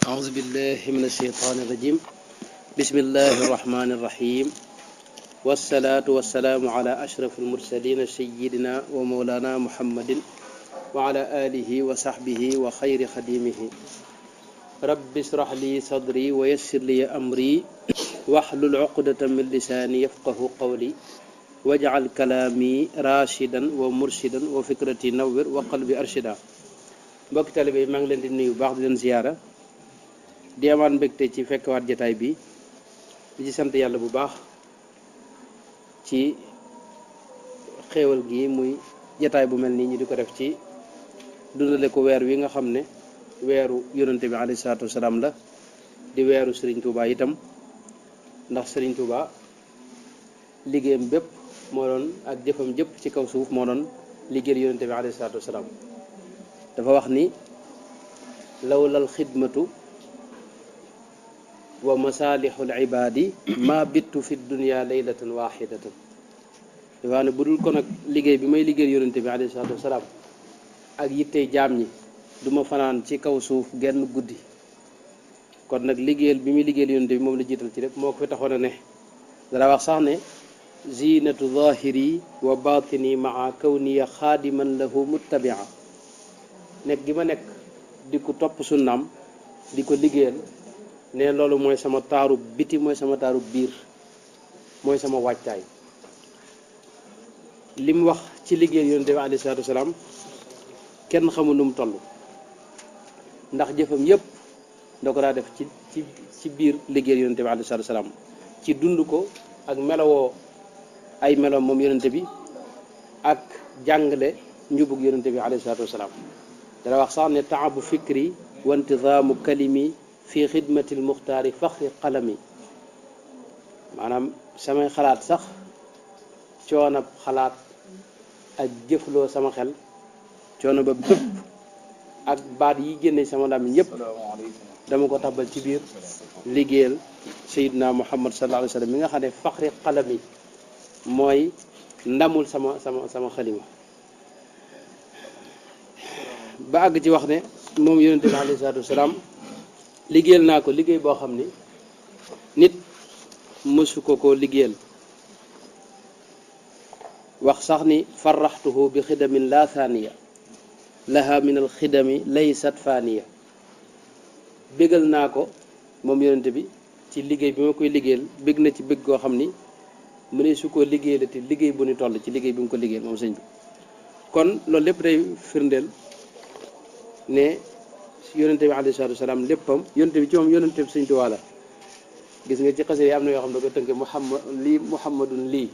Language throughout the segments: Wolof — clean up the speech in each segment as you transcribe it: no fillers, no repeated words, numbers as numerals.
أعوذ بالله من الشيطان الرجيم بسم الله الرحمن الرحيم والصلاة والسلام على أشرف المرسلين سيدنا ومولانا محمد وعلى آله وصحبه وخير خديمه رب اشرح لي صدري ويسر لي أمري واحلل عقدة من لساني يفقه قولي واجعل كلامي راشدا ومرشدا وفكرتي نور وقلبي أرشدا mbokk talibé yi maa ngi leen di nuyu baax di leen ziyaara di amaat mbégte ci fekkwaat jataay bi di ci sant yàlla bu baax ci xéewal gi muy jataay bu mel nii ñu di ko def ci dundale ko weer wi nga xam ne weeru yonante bi alayhi salaatu wasalaam la di weeru Serigne Touba itam ndax Serigne Touba liggéeyam bépp moo doon ak jëfam jëpp ci kaw suuf moo doon liggéeyal yonante bi alayhi salaatu wasalaam dafa wax ni lawlal xidmatu wa masalihul ibaadi ma bittu fi dunya laylatan waxidatan dafa ne bu dul ko nag liggéey bi may liggéeyal yonente bi alayhi salaatu wasalaam ak yittey jaam ñi duma fanaan ci kaw suuf genn guddi kon nag liggéeyal bi muy liggéeyal yonente bi moom la jiital ci rek moo ko fi taxoon a ne dara wax sax ne zinatu zahiri wa batini maa kawniya xaadiman lahu muttabia nekk gi ma nekk di ko topp sunnaam di ko liggéeyal ne loolu mooy sama taaru biti mooy sama taaru biir mooy sama waajtaay li mu wax ci liggéeyal yonent bi alayhi salaatu wasalaam kenn xamul nu mu toll ndax jëfam yépp da ko daa def ci biir liggéeyal yonent bi alayhi salaatu wasalaam ci dund ko ak melowoo ay meloom moom yonent bi ak jàngale njubug yonent bi alayhi salaatu wasalaam dara wax sax ne taabu fikri wa intizaamu kalimi fi xidmatil muxtaari faxri qalami maanaam samay xalaat sax coonab xalaat ak jëfloo sama xel coono ba bépp ak baat yi génne sama làmmiñ yépp dama ko tabal ci biir liggéeyal sayidna muhammad sallallahu alayhi wa sallam mi nga xam ne faxri qalami mooy ndamul sama xalima ba àgg ci wax ne moom yonente bi alayhi salaatu wasalaam liggéeyal naa ko liggéey boo xam ni nit mësu ko liggéeyal wax sax ni farraxtuhu bi xidamin la thaniya laha min al xidami laysat faniya bégal naa ko moom yonente bi ci liggéey bi ma koy liggéeyal bég na ci bég goo xam ni mu ne su ko liggéeyalati liggéey bu ni toll ci liggéey bi mu ko liggéeyal moom sëñ bi kon loolu lépp day firndeel ne yonente bi alayhi salaatu wasalaam léppam yonente bi ci moom yonente bi Sëñ Tuubaa la gis nga ci xasida yi am na yoo xam ne da ko tënk muhammadun lii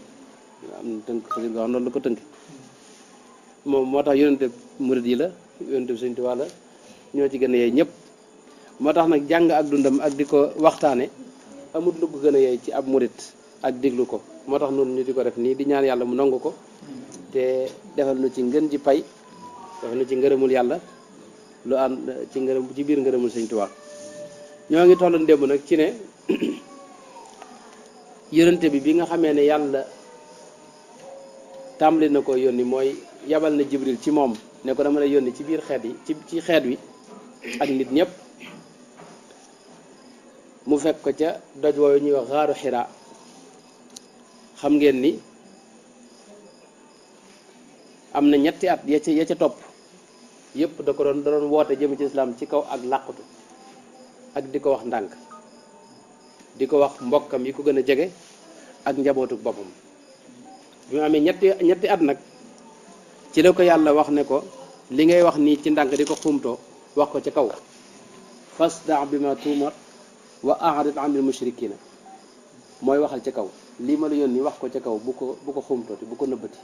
am na tënk xasida goo xam noonu la ko tënk moom moo tax yonente murid yi la yonente bi Sëñ Tuubaa la ñoo ci gën a yeey ñëpp moo tax nag jàng ak dundam ak di ko waxtaane amul lu ko gën a yeey ci ab murid ak diglu ko moo tax noonu ñu di ko def nii di ñaan yàlla mu nangu ko te defal nu ci ngën ji pay defal nu ci ngërëmul yàlla lu ànd ci ngërëm ci biir ngërëmul Sëñ Tuubaa ñoo ngi tolloon démb nag ci ne yonente bi nga xamee ne yàlla tàmbali na ko yónni mooy yabal na Jibril ci moom ne ko dama lay yónni ci biir xeet yi ci xeet wi ak nit ñëpp mu fekk ko ca doj woowu ñuy wax xaaru Xiraa xam ngeen ni am na ñetti at ya ca topp yëpp da doon woote jëm ci islam ci kaw ak làqutu ak di ko wax ndànk di ko wax mbokkam yi ko gën a jege ak njabootu boppam bi mu amee ñetti at nag ci la ko yàlla wax ne ko li ngay wax nii ci ndànk di ko xumtoo wax ko ci kaw fasda bi ma tuumar wa a'rid anil mushrikina mooy waxal ci kaw lii ma la yónni wax ko ci kaw bu ko xumtooti bu ko nëbbati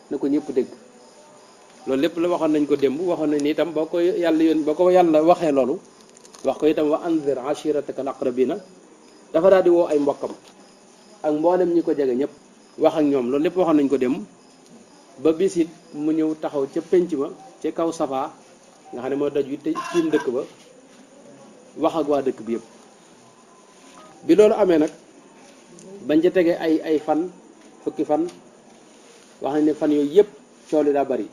na ko ñëpp dégg loolu lépp la waxoon nañ ko démb waxoon nañ ni itam boo ko yàlla waxee loolu wax ko itam wa anzir ashirataka al aqrabina dafa daal di woo ay mbokkam ak mboolem ñi ko jege ñëpp wax ak ñoom loolu lépp waxoon nañ ko démb ba bis it mu ñëw taxaw ca penc ma ca kaw Safa nga xam ne moo doj wi te tiim dëkk ba wax ak waa dëkk bi yëpp bi loolu amee nag bañ ca tegee ay fan fukki fan wax nañ ne fan yooyu yëpp coow li daa bari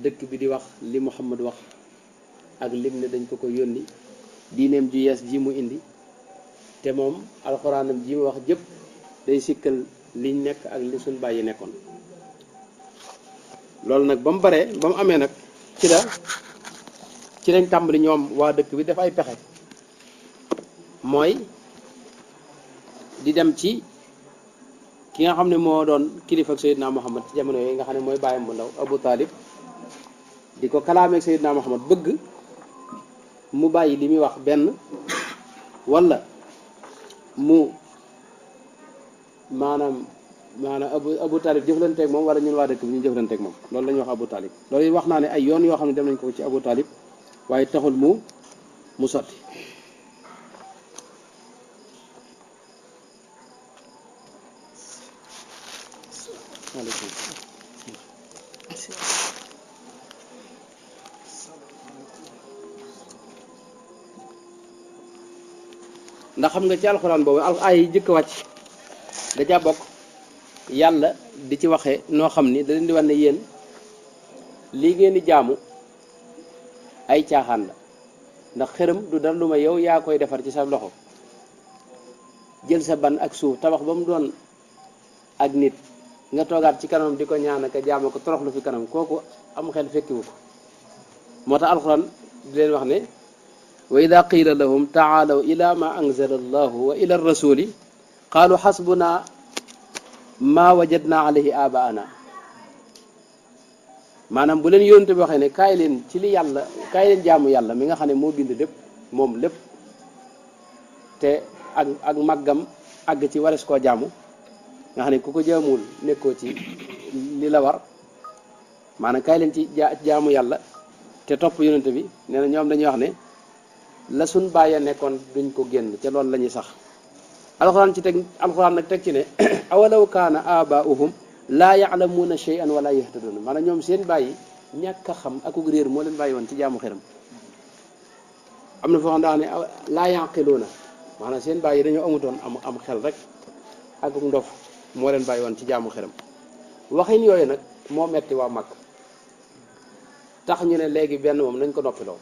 dëkk bi di wax li Muhammad wax ak lim ne dañ ko yónni diineem ju yees ji mu indi te moom alxuraanam ji mu wax jëpp day sikkal liñ nekk ak li suñ bàyyi nekkoon. loolu nag ba mu baree ba mu amee nag ci lañ tàmbali ñoom waa dëkk bi def ay pexe mooy di dem ci ki nga xam ne moo doon kilifa ak Seydina Muhammad ci jamono yooyu nga xam ne mooy bàyyam bu ndaw Abu Talib di ko kalaameeg Seydina Muhammad bëgg mu bàyyi li muy wax benn wala mu maanaam Abu Talib jëflanteeg moom wala ñun waa dëkk bi ñu jëflanteeg moom loolu la ñuy wax Abu Talib loolu wax naa ne ay yoon yoo xam ne dem nañ ko ci Abu Talib waaye taxul mu sotti. ndax xam nga ci alxuraan boobu ay yi jëkk wàcc da caa bokk yàlla di ci waxee noo xam ni da leen di wax ne yéen lii ngeen di jaamu ay caaxaan la ndax xërëm du dara lu ma yow yaa koy defar ci sa loxo jël sa ban ak suuf tabax ba mu doon ak nit nga toogaat ci kanam di ko ñaan ak jaamu ko toroxlu fi kanam kooku am xel fekkiwu ko moo tax alxuraan di leen wax ne wa ida qila lahum taalaw ila ma anzala allahu wa ila rasuli qaalu xasbuna ma wajadna alayhi abaana maanaam bu leen yónte bi waxee ne kaay leen ci li yàlla kaay leen jaamu yàlla mi nga xam ne moo bind lépp moom lépp te ak màggam àgg ci wares koo jaamu nga xam ne ku ko jaamuwul nekkoo ci li la war maanaam kaay leen ci jaamu yàlla te topp yónente bi nee na ñoom dañuy wax ne la suñ bàyyee nekkoon duñ ko génn ca loolu la ñuy sax alxuraan nag teg ci ne awalaw kaana abaauhum laa yaalamuuna shay'an wala yahtaduuna maanaam ñoom seen bàyyi ñàkk a xam akuk réer moo leen bàyyi woon ci jaamu xeram am na foo xam daa ne laa yaqiluuna maanaam seen bàyyi dañoo amutoon am xel rek akuk ndof moo leen bàyyi woon ci jaamu xeram waxin yooyu nag moo metti waa mag tax ñu ne léegi benn moom nañ ko noppiloo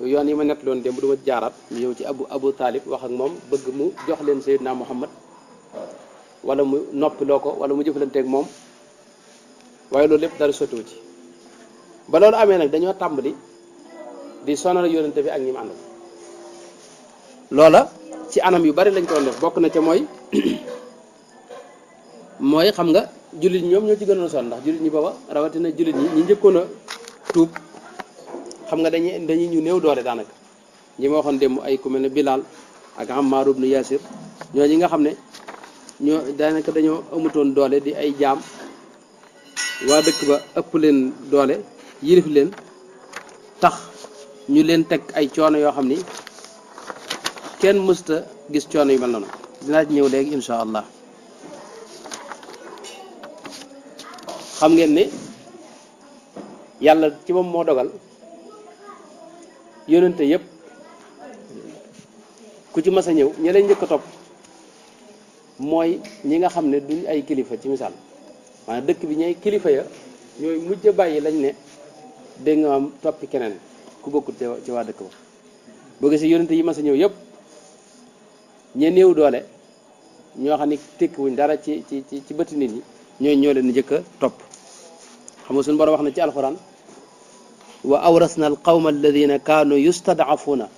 yoon yi ma nett loon démb du ma jaaraat ñu ñëw ci Abu Talib wax ak moom bëgg mu jox leen Seydina Muhammad wala mu noppiloo ko wala mu jëflanteeg moom waaye loolu lépp dara sottiwu ci ba loolu amee nag dañoo tàmbali di sonal yónnente bi ak ñi mu àndal loola ci anam yu bari lañ ko doon def bokk na ca mooy xam nga jullit ñi ñoom ñoo ci gënoon a sonn ndax jullit ñi booba rawatina jullit ñi njëkkoon a tuub xam nga dañuy ñu néew doole daanaka ñi ma waxoon démb ay ku mel ne Bilal ak Ammar ibn Yasir ñoo ñi nga xam ne ñoo daanaka dañoo amutoon doole di ay jaam waa dëkk ba ëpp leen doole yilif leen tax ñu leen teg ay coono yoo xam ni kenn mësta gis coono yu mel noonu dinaa ci ñëw léegi insha allah xam ngeen ne yàlla ci moom moo dogal yónnente yépp ku ci mas a ñëw ñi lay njëkk a topp mooy ñi nga xam ne duñ ay kilifa ci misaal maanaam dëkk bi ñooy kilifa ya ñooy mujj a bàyyi lañ ne dégg nga am toppi keneen ku bokkut ci waa dëkk ba boo gisee yónnente yi mas a ñëw yépp ñe néew doole ñoo xam ne tekkiwuñ dara ci bëti nit ñi ñoo leen njëkk a topp xam nga suñu borom wax na ci alxuraan wa awrasna al qawma alladina kaanu yustadafuna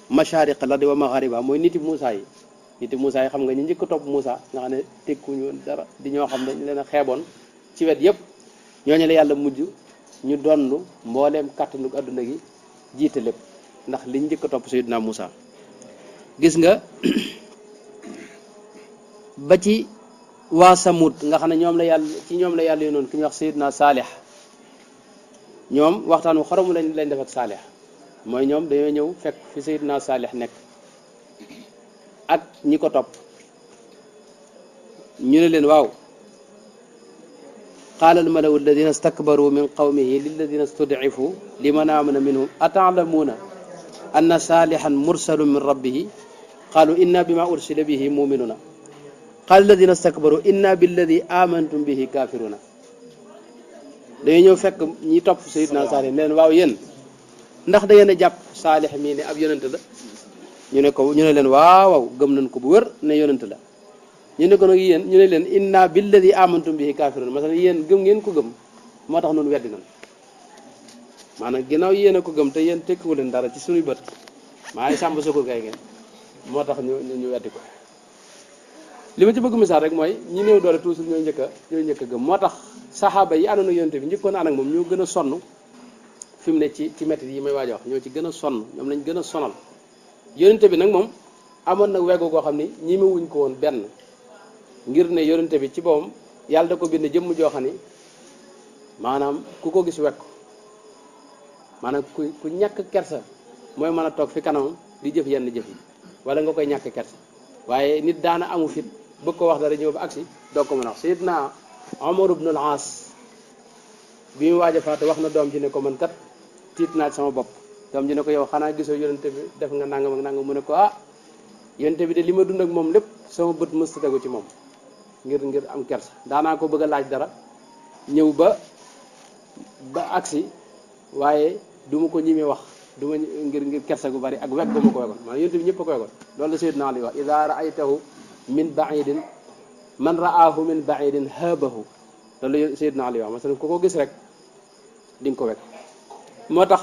mashariqa al ardi wa maghariba mooy niti Moussa yi xam nga ñu njëkk a topp Moussa nga xam ne tekkuñu woon dara di ñoo xam ne dañ leen a xeeboon ci wet yépp ñooñu la yàlla mujj ñu donn mbooleem kàttanu adduna gi jiite lépp ndax liñ njëkk a topp Sayyidina Moussa gis nga ba ci waa Samud nga xam ne ñoom la yàlla yónnoon ki ñuy wax Sayyidina Saalih ñoom waxtaan wu xoromu lañ def ak Saalih mooy ñoom dañoo ñëw fekk fi Sayyidina Saalih nekk ak ñi ko topp ñu ne leen waaw qaala al malawu alladina stakbaru min qawmihi lilladina studcifu liman amana minhum ataclamuuna anna saalihan mursalu min rabbihi qaalu inna bima ursila bihi muminuna qaala alladina stakbaru inna billadi amantum bihi kafiruna dañoo ñëw fekk ñi topp Sayyidina Saalih leen waaw yéen ndax da ngeen a jàpp Saalih mii ne ab yonente la ñu ne leen waaw gëm nañ ko bu wër ne yonent la ñu ne ko nag yéen ñu ne leen inna billadi amantum bihi kafirun masalan yéen gëm ngeen ko gëm moo tax noonu weddi nañ maanaam ginnaaw yéen a ko gëm te yéen tekkiwu leen dara ci suñuy bët maa ngi sàmb sukur kay ngeen moo tax ñu weddi ko li ma ci bëgg misaal rek mooy ñi néew doole toujours ñooy njëkk a gëm moo tax saxaaba yi àndoon ak yonent bi njëkkoon ànd ak moom ñoo gën a sonn fi mu ne ci métti yi may waaj a wax ñoo ci gën a sonn ñoom lañ gën a sonal yonent bi nag moom amoon nag weggu koo xam ni ñi ma wuñ ko woon benn ngir ne yonent bi ci boppam yàlla da ko bind jëmm joo xam ni maanaam ku ko gis wekk maanaam ku ñàkk kersa mooy mën a toog fi kanamam di jëf yenn jëf yi wala nga koy ñàkk kersa waaye nit daana amu fit bëgg ko wax dara ñëw ba agsi doo ko mën a wax Seydina Omar ibn al-As bi mu waaj a faatu wax na doom ji ne ko man kat tiit naa sama bopp doom ji ne ko yow xanaa gisoo yonente bi def nga nangam ak nangam mu ne ko yonente bi de li ma dund ak moom lépp sama bët mësta tegu ci moom ngir am kersa daanaa ko bëgg a laaj dara ñëw ba agsi waaye du ma ko ñimee wax du ma ngir kersa gu bari ak wegg ba ma ko wegoon maanaam yonente bi ñëpp a ko wegoon loolu la Seydina Ali wax ida raaytahu min baidin man raahu min baidin haabahu loolu la Seydina Ali wax masalan ku ko gis rek di nga ko wekk moo tax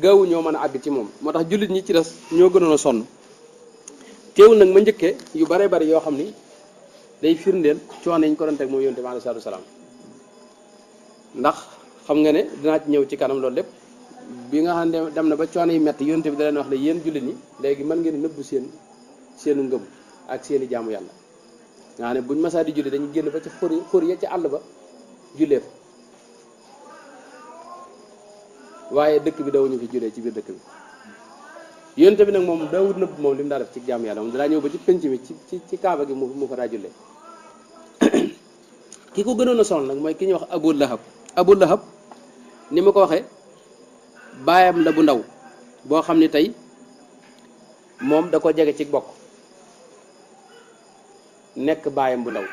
gaawu ñoo mën a àgg ci moom moo tax jullit ñi ci des ñoo gënoon a sonn teewul nag ma njëkkee yu bare bari yoo xam ni day firndeel coono yi ñu ko doon teg moom yonent bi alayhi salaatu wasalaam ndax xam nga ne dinaa ci ñëw ci kanam loolu lépp bi nga xam ne dem na ba coono yi metti yonent bi da leen wax ne yéen jullit ñi léegi mën ngeen nëbbu seenu ngëm ak seeni jaamu yàlla nga xam ne buñ masaa di julli dañuy génn ba ci xur ya ci àll ba jullee fa waaye dëkk bi dawuñu fi jullee ci biir dëkk bi yonent bi nag moom daawut nëbb moom li mu daa def ci jaamu yàlla moom danaa ñëw ba ci penc mi ci kaaba gi mu fa daa jullee ki ko gënoon a sonal nag mooy ki ñuy wax Abu Lahab ni ma ko waxee baayam la bu ndaw boo xam ne tey moom da ko jege ci bokk nekk baayam bu ndaw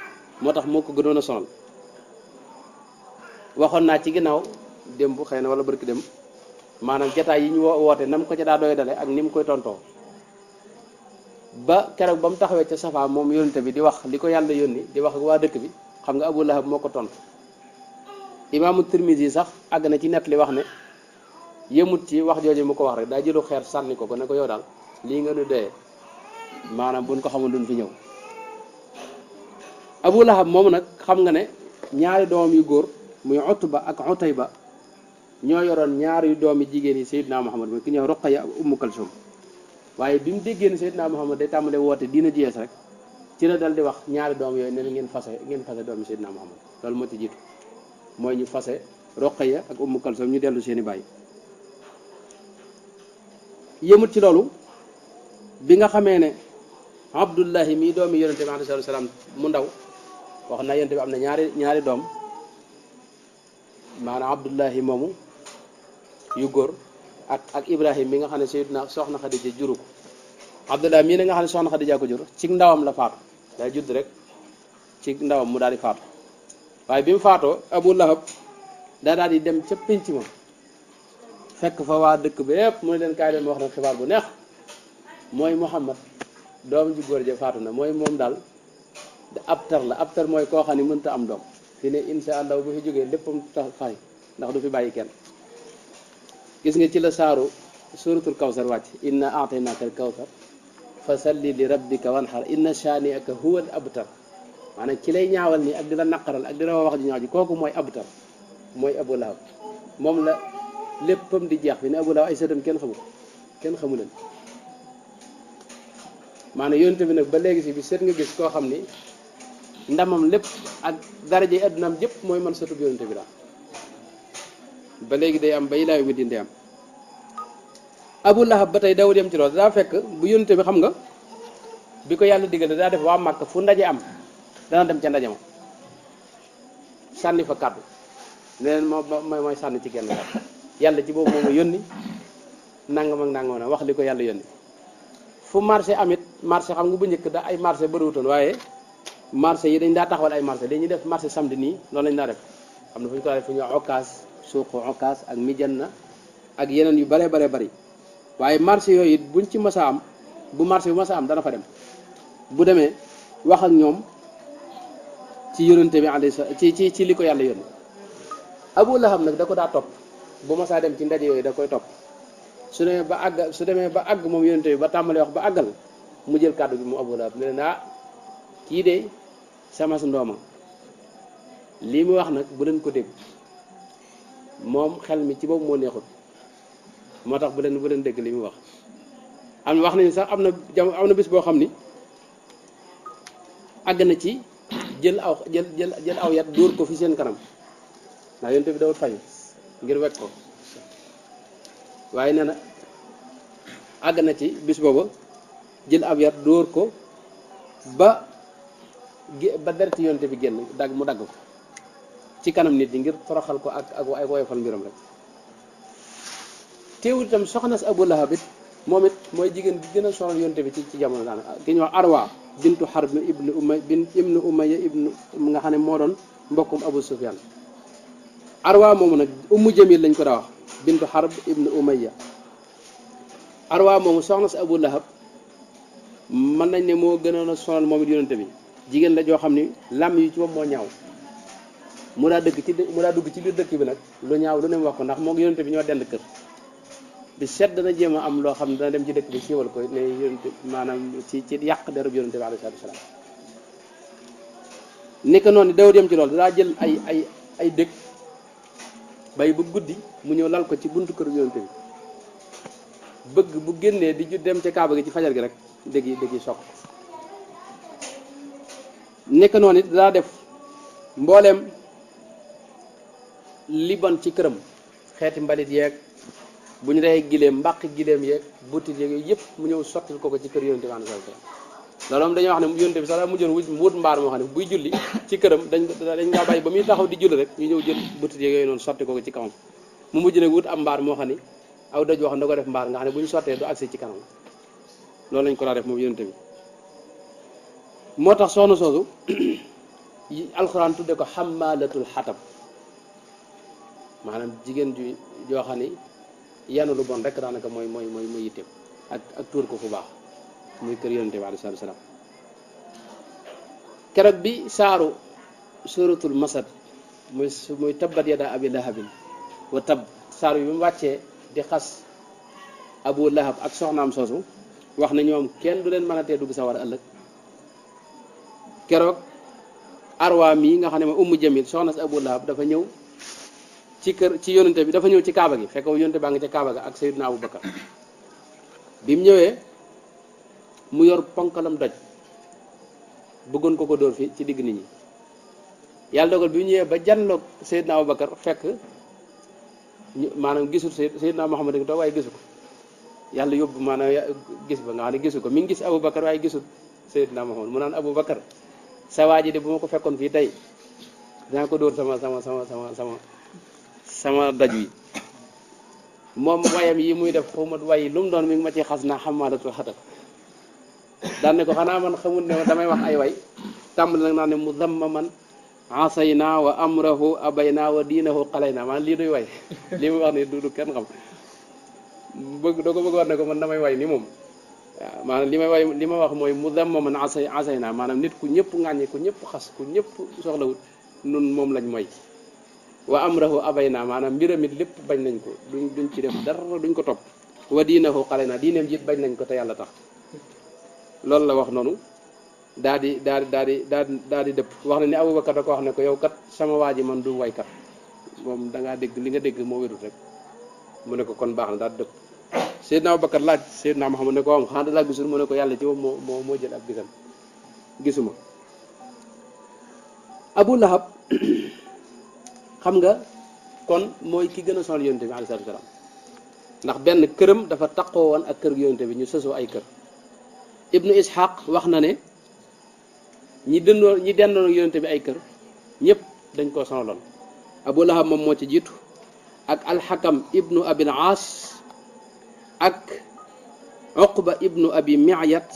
moo tax moo ko gënoon a sonal waxoon naa ci ginnaaw démb xëy na wala barki dem maanaam jataay yi ñu woote nam ko ca daa doy dale ak ni mu koy tontoo ba keroog ba mu taxawee ca Safa moom yónnte bi di wax li ko yàlla yónni di wax ak waa dëkk bi xam nga Abu Lahab moo ko tontu imaamu Tirmisi sax àgg na ci nett li wax ne yëmut ci wax jooju mu ko wax rek daa jëlu xeer sànni ko ne ko yow daal lii nga nu doyee maanaam buñ ko xamul duñ fi ñëw Abu Lahab moomu nag xam nga ne ñaari doomam yu góor muy Utba ak Utayba ñoo yoroon ñaari doomi jigéen yi Seydina Muhammad mooy ki ñëw Ruqayya ak Ummu Kalsum waaye bi mu déggee ne Seydina Muhammad day tàmbalee woote diina ji yees rek ci la dal di wax ñaari doom yooyu ne ngeen fase doomi Seydina Muhammad loolu moo ci jiitu mooy ñu fase Ruqayya ak Ummu Kalsum ñu dellu seeni baay yëmut ci loolu bi nga xamee ne Abdullahi mii doomi yonente bi alayhi salaam mu ndaw wax na yonente bi am na ñaari doom maanaam Abdullahi moomu yu góor ak Ibrahim mi nga xam ne Seydina soxna Xadija juru ko Abdullahi mii na nga xam ne soxna Xadija ko jur ci ndawam la faatu day judd rek ci ndawam mu daal di faatu waaye bi mu faatoo Abu Lahab daal di dem ca pénc ma fekk fa waa dëkk ba yépp mu ne leen kaay leen ma wax na xibaar bu neex mooy Muhammad doom ji góor ja faatu na mooy moom daal abtar la abtar mooy koo xam ne mënta am doom fi ne insha allah bu fi jógee léppam tax fay ndax du fi bàyyi kenn gis nga ci la saaru suratul kawsar wàcc inna a'taynaka al kawsar fa salli li rabbika wanhar inna shani'aka huwa al abtar maanaam ci lay ñaawal nii ak di la naqaral ak di la wax ji ñaaw ji kooku mooy abtar mooy Abu Lahab moom la léppam di jeex fi ne Abu Lahab ay sëtam kenn xamu leen maanaam yonte bi nag ba léegi si bi seet nga gis koo xam ni ndamam lépp ak daraje addunaam jëpp mooy man sëtub yonte bi daal ba léegi day am ba ilaayu mi dinde am Abu Lahab ba tey daw dem ci loolu daa fekk bu yonte bi xam nga bi ko yàlla digal daa def waa Màkka fu ndaje am dana dem ca ndaje ma sànni fa kàddu neneen mooy sànni ci genn kàddu yàlla ci boobu moom a yónni nangam ak nangam na wax li ko yàlla yónni fu marché amit marché xam nga bu njëkk da ay marché bëriwutoon waaye marché yi dañ daa taxawal ay marché dañuy def marché samedi nii noonu lañ daa def xam na fu ñu ko def fu ñuy Ocass suuqu Ocass ak Mijanna ak yeneen yu bare bari waaye marché yooyu it buñ ci masa am bu marché bu masa am dana fa dem bu demee wax ak ñoom ci yonente bi alayhi ci li ko yàlla yónni. Abu Lahab nag da ko daa topp bu masaa dem ci ndaje yooyu da koy topp su demee ba àgg moom yonente bi ba tàmbali wax ba àggal mu jël kàddu bi mu Abu Lahab ne leen kii de sama su ndooma lii mu wax nag bu leen ko dégg moom xel mi ci boobu moo neexut moo tax bu leen dégg li mu wax. wax nañu sax am na bis boo xam ni àgg na ci jël aw yat dóor ko fi seen kanam ndax yonent bi dawul fayu ngir wekk ko waaye nee na àgg na ci bis booba jël aw yat dóor ko ba dereti yonent bi génn mu dagg ko ci kanam nit ñi ngir toroxal ko ak woyofal mbiram rek. teewul itam soxna si Abu Lahab it moom it mooy jigéen bi gën a sonal yonent bi ci jamono daanaka ki ñuy wax Arwa bintu Harb ibnu Umayya nga xam ne moo doon mbokkum Abu Sufyan. Arwa moomu nag Ummu Jamil lañ ko daa wax bintu Harb ibnu Umayya. Arwa moomu soxna si Abu Lahab mën nañ ne moo gënoon a sonal moom it yonent bi jigéen la joo xam ni làmm yi ci moom moo ñaaw mu daa dugg ci biir dëkk bi nag lu ñaaw lu ne mu wax ko ndax moo yonent bi ñoo dend kër. bi set dana jéem a am loo xam ne dana dem ci dëkk bi siiwal ko ne yonente maanaam ci yàq derub yonente bi alayhi salaam nekk noonu daw dem ci loolu daa jël ay dëkk bay bu guddi mu ñëw lal ko ci buntu kër yonente bi bëgg bu génnee di dem ca kaaba gi ci fajar gi rek dëgg yi soq nekk noonu it daa def mbooleem li bon ci këram xeeti mbalit yeeg bu ñu rey gileem mbàq gileem yeeg butit yeeg yooyu yëpp mu ñëw sottil ko ci kër yonente bi alayhi salaam loolu moom dañuy wax ne yonente bi sax daa mujjoon wut mbaar moo xam ne buy julli ci këram dañ ngaa bàyyi ba muy taxaw di julli rek ñu ñëw jël butit yeeg yooyu noonu sotti ko ci kawam mu mujj nag wut am mbaar moo xam ne aw doj wax da ko def mbaar nga xam ne bu ñu sottee du agsi ci kanam loolu lañ ko daa def moom yonente bi moo tax soxna soosu alxuraan tudde ko xammaalatul xatab maanaam jigéen ju joo xam ne yanu lu bon rek daanaka mooy yitteem ak tuur ko fu baax muy kër yonente bi alayhi salaam keroog bi saaru suratul masad muy tabbat yada abi lahabin wa tab saaru bi mu wàccee di xas Abu Lahab ak soxnaam soosu wax na ñoom kenn du leen mën a tee dugg sawar ëllëg keroog Arwa mii nga xam ne ma Ummu Jamil soxna si Abu Lahab dafa ñëw ci yonente bi dafa ñëw ci kaaba gi fekk yonente baa ngi ca kaaba ga ak Seydina Abu Bakar bi mu ñëwee mu yor ponkalam doj bëggoon ko dóor fi ci digg nit ñi yàlla dogal bi mu ñëwee ba janloog Seydina Abu Bakar fekk maanaam gisul Seydina Muhammad ngi toog waaye gisu ko yàlla yóbbu maanaam gis ba nga xam ne gisu ko mi ngi gis Abu Bakar waaye gisul Seydina Muhammad mu naan Abu Bakar sa waa ji de bu ma ko fekkoon fii tey dinaa ko dóor sama doj wi moom wayam yi muy def xawma way lu mu doon mi ngi ma ci xas naa xamaalatul xatab daan ne ko xanaa man xamul ne damay wax ay way tàmbali nag naa ne muzammaman asayna wa amrahu abayna wa diinahu qalayna maanaam lii duy way lii muy wax ni du kenn xam doo ko bëgg war ne ko man damay way ni moom waaw maanaam li ma wax mooy muzammaman asayna maanaam nit ku ñëpp ŋàññi ku ñëpp xas ku ñëpp soxlawut nun moom lañ mooy wa amrahu abayna maanaam mbiram it lépp bañ nañ ko duñ ci def dara duñ ko topp wa diinahu qalayna diineem jiit bañ nañ ko te yàlla tax loolu la wax noonu daa di dëpp wax na ni Abubakar da ko wax ne ko yow kat sama waa ji man du waykat moom da ngaa dégg li nga dégg moo wérut rek mu ne ko kon baax na daal di dëpp Seydina Abubakar laaj Seydina Muhammad ne ko am xanaa da laa gisul mu ne ko yàlla ci moom moo jël ab gisam gisuma Abu Lahab xam nga kon mooy ki gën a sonal yonente bi alayhi salaam ndax benn këram dafa taqoo woon ak kër yonente bi ñu sësoo ay kër Ibnu Ishaq wax na ne ñi dendoon ak yonente bi ay kër ñëpp dañ koo sonaloon Abu Lahab moom moo ci jiitu ak alxakam ibnu abil aas ak uqba ibnu abi mi'yat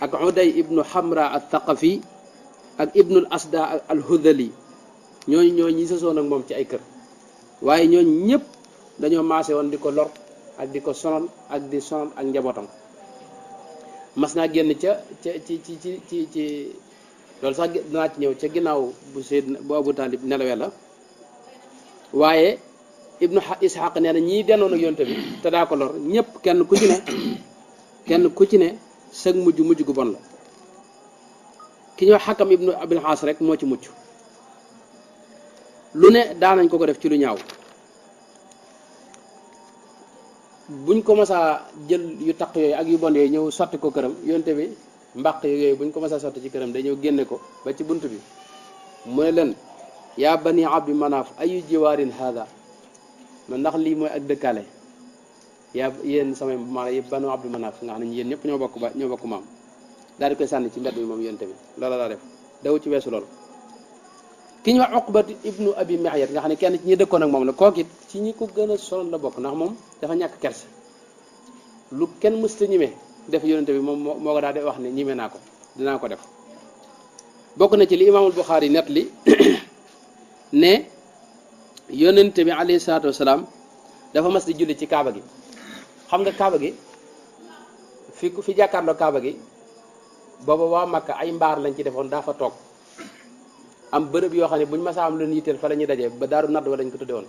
ak uday ibnu hamra al thaqafi ak ibnu al asda al hudali ñooñu ñi sësoon ak moom ci ay kër waaye ñooñu ñëpp dañoo maase woon di ko lor ak di ko sonal ak di sonal ak njabootam. mas naa génn ca ci loolu sax danaa ci ñëw ca ginnaaw bu Seydina bu Abu Talib nelawee la waaye ibnu Ishaq nee na ñii denoon ak yonte bi te daa ko lor ñëpp kenn ku ci ne sëg mujj gu bon la ki ñoo Xakam ibnu Abil Xaas rek moo ci mucc lu ne daanañ ko def ci lu ñaaw buñ ko masaa jël yu taq yooyu ak yu bon yooyu ñëw sotti ko këram yonte bi mbaq yooyu buñ ko masaa sotti ci këram day ñëw génne ko ba ci bunt bi mu ne leen yaa bani abdi manaaf ayu jiwaarin hada man ndax lii mooy ak dëkkaale yaa yéen samay maanaam yëpp banu abdi manaaf nga xam ne yéen ñëpp ñoo bokk maam daal di koy sànni ci mbedd bi moom yonte bi loola laa def daw ci weesu loolu ki ñu wax Uqbat ibnu Abi Mu'ayt nga xam ne kenn ci ñi dëkkoon ak moom la kooku it ci ñi ko gën a sonal la bokk ndax moom dafa ñàkk kerse lu kenn mësta ñime def yonente bi moom moo ko daal di wax ne ñime naa ko dinaa ko def bokk na ci li imaamul Buxaari net li ne yonente bi alayhi salaatu wasalaam dafa mas di julli ci kaaba gi xam nga kaaba gi fi jàkkaarloo kaaba gi booba waa Makka ay mbaar lañ ci defoon daa fa toog am bërëb yoo xam ne buñ masaa am lu ñu yitteel fa la ñuy daje ba daaru nadd wa lañ ko tudde woon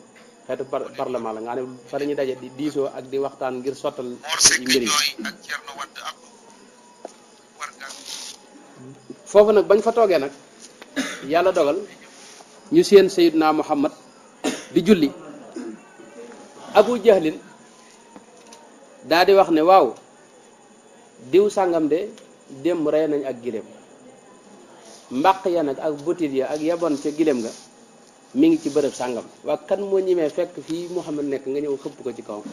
xeetu parlement la nga xam ne fa la ñuy daje di diisoo ak di waxtaan ngir sottal mbir yi foofu nag bañ fa toogee nag yàlla dogal ñu seen Sayyidna Muhammad di julli Abu Jahlin daa di wax ne waaw diw sàngam de démb rey nañ ak giléem mbaq ya nag ak butit ya ak yabon ca giléem nga mi ngi ci bërëb sàngam waa kan moo ñimee fekk fii Muhammad nekk nga ñëw xëpp ko ci kawam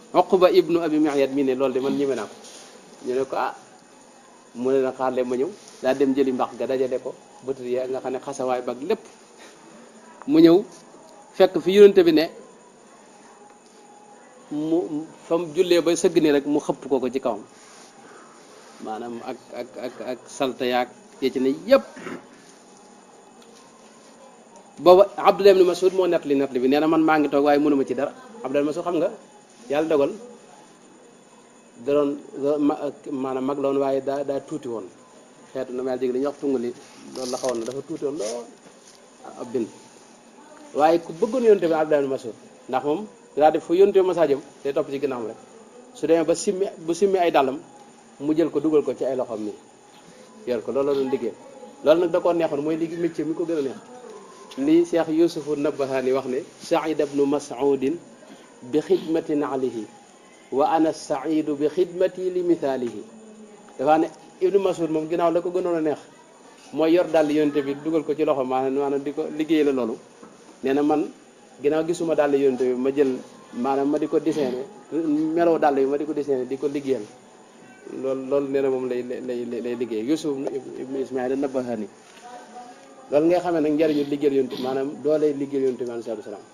Uqba ibnu Abi Mu'ayt mi ne loolu de man ñime naa ko ñu ne ko mu ne na xaar leen ma ñëw daa dem jëli mbaq ga dajale ko butit ya nga xam ne xasawaay bag lépp mu ñëw fekk fi yonente bi ne mu fa mu jullee ba sëgg ni rek mu xëpp ko ci kawam maanaam ak salte yaag yee ci ne yëpp booba Abdullah ibn Mas'ud moo nettali bi nee na man maa ngi toog waaye mënuma ci dara Abdullah ibn Mas'ud xam nga yàlla dogal da doon maanaam mag la woon waaye daa tuuti woon xeetu na ma yàlla jég li ñuy wax tungali loolu la xawoon na dafa tuuti woon lool ab bind waaye ku bëggoon yonte bi Abdullah ibn Mas'ud ndax moom daa def fa yonte bi masaa jëm day topp ci ginnaawam rek su demee ba simmi ay dàllam mu jël ko dugal ko ci ay loxoom mi yor ko loolu la doon liggéey loolu nag da koo neexoon mooy liggéey métier mi ko gën a neex li Cheikh Yusufu Nabahani wax ne Saïd ibnu Mas'udin bi xidmatin alayhi wa ana saidu bi xidmati li mithaalihi dafa ne Ibnu Mas'ud moom ginnaaw la ko gënoon a neex mooy yor dàll yonte bi dugal ko ci loxo maanaam di ko liggéey la loolu nee na man ginnaaw gisuma dàll yonte bi ma jël maanaam ma di ko dessiné meloo dàll bi ma di ko dessiné di ko liggéeyal loolu nee na moom lay liggéey Yusuf ibnu Ismaïl Nabahani loolu ngay xamee nag njariñu liggéeyal yonte maanaam doo lay liggéeyal yonte bi alayhi salaam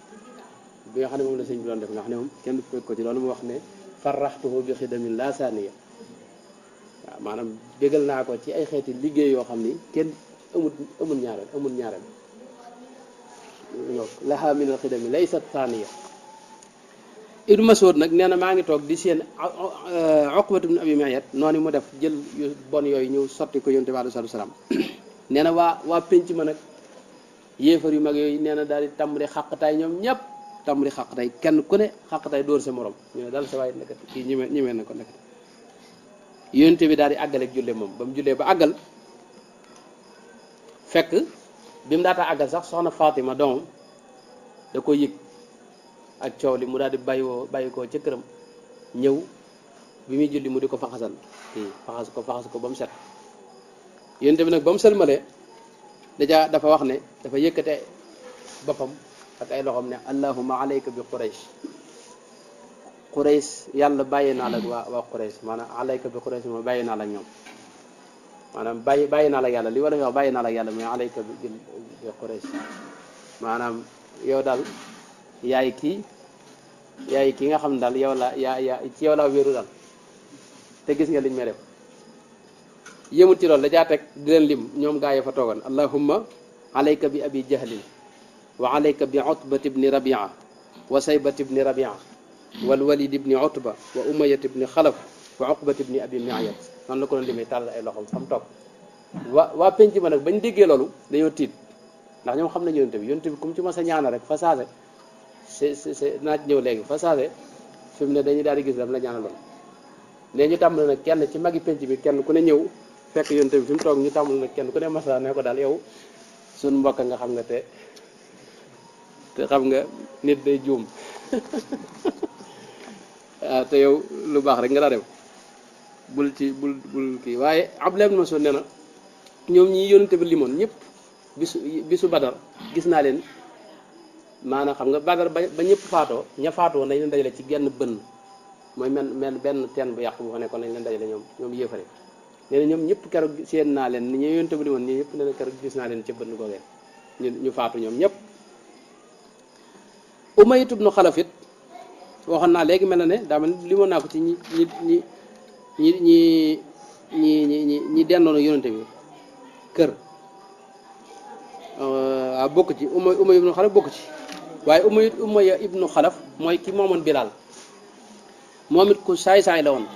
bi nga xam ne moom la sëñ bi doon def nga xam ne moom kenn fekk ko ci loolu mu wax ne farraxtuhu bi xidamin la saaniya waaw maanaam bégal naa ko ci ay xeeti liggéey yoo xam ni kenn amul ñaareel laha min al xidami laysat saaniya Ibnu Mas'ud nag nee na maa ngi toog di seen Uqbatu ibn Abi Mu'ayt noonu mu def jël yu bon yooyu ñëw sotti ko yonte bi alayhi salaam nee na waa pénc ma nag yéefar yu mag yooyu nee na daal di tàmbali xàqtaay ñoom ñëpp tàmbali xàqtaay kenn ku ne xàqtaay dóor sa morom ñu ne daal sa waay nekkat kii ñimee na ko nekkat yonte bi daal di àggaleeg julle moom ba mu jullee ba àggal fekk bi mu daataa àggal sax soxna Fatima doomam da ko yëg ak coow li mu daal di bàyyi koo ca këram ñëw bi muy julli mu di ko faxasal kii faxas ko ba mu set yonte bi nag ba mu sëlmalee dafa wax ne dafa yëkkate boppam ak ay loxoom ne allahumma alayka bi Quraysh yàlla bàyyi naa la ak waa Quraysh maanaam alayka bi Quraysh mooy bàyyi naa la ak ñoom maanaam bàyyi naa la ak yàlla li wala wax bàyyi naa la ak yàlla mais alayka bi Quraysh maanaam yow daal yaay kii nga xam ne daal yow la ci yow laa wéeru daal te gis nga liñ may def yëmul ci loolu da caa teg di leen lim ñoom gaa yi fa toogoon allahumma alayka bi abi jahlin wa alayka bi utbat ibni rabia wa saybat ibni rabia wal walid ibni utba wa umayat ibni xalaf wa uqbat ibni abi miayat noonu la ko doon limee tàll ay loxom fa mu toog waa penc ma nag bañ déggee loolu dañoo tiit ndax ñoom xam nañu yonte bi comme ci mas a ñaana rek fa saase c'est naa ci ñëw léegi fa saase fi mu ne dañuy daal di gis dam la ñaana loolu léegi ñu tàmbali nag kenn ci magi penc bi kenn ku ne ñëw fekk yonte bi fi mu toog ñu tàmbali nag kenn ku ne masa ne ko daal yow suñ mbokk nga xam nga te xam nga nit day juum waaw te yow lu baax rek nga daa def bul kii waaye Abdullah ibn Mas'ud nee na ñoom ñi yonente bi limoon ñëpp bisu Badar gis naa leen maanaam xam nga Badar ba ñëpp faatoo ña faatoo nañ leen dajale ci genn bënn mooy men benn teen bu yàqu bu fa nekkoon nañ leen dajale ñoom yéefare nee na ñoom ñëpp keroog seen naa leen ni ñu yonente bi limoon ñi ñëpp nee na keroog gis naa leen ca bënn googee ñu faatu ñoom ñëpp. Umayya ibnu Xalaf it waxoon naa léegi mel na ne daa mel limoon naa ko ci ñi dendoon yonente bi kër waaw bokk ci Umayya ibnu Xalaf bokk ci waaye Umayya ibnu Xalaf mooy ki moomoon Bilaal moom it ku saay-saay la woon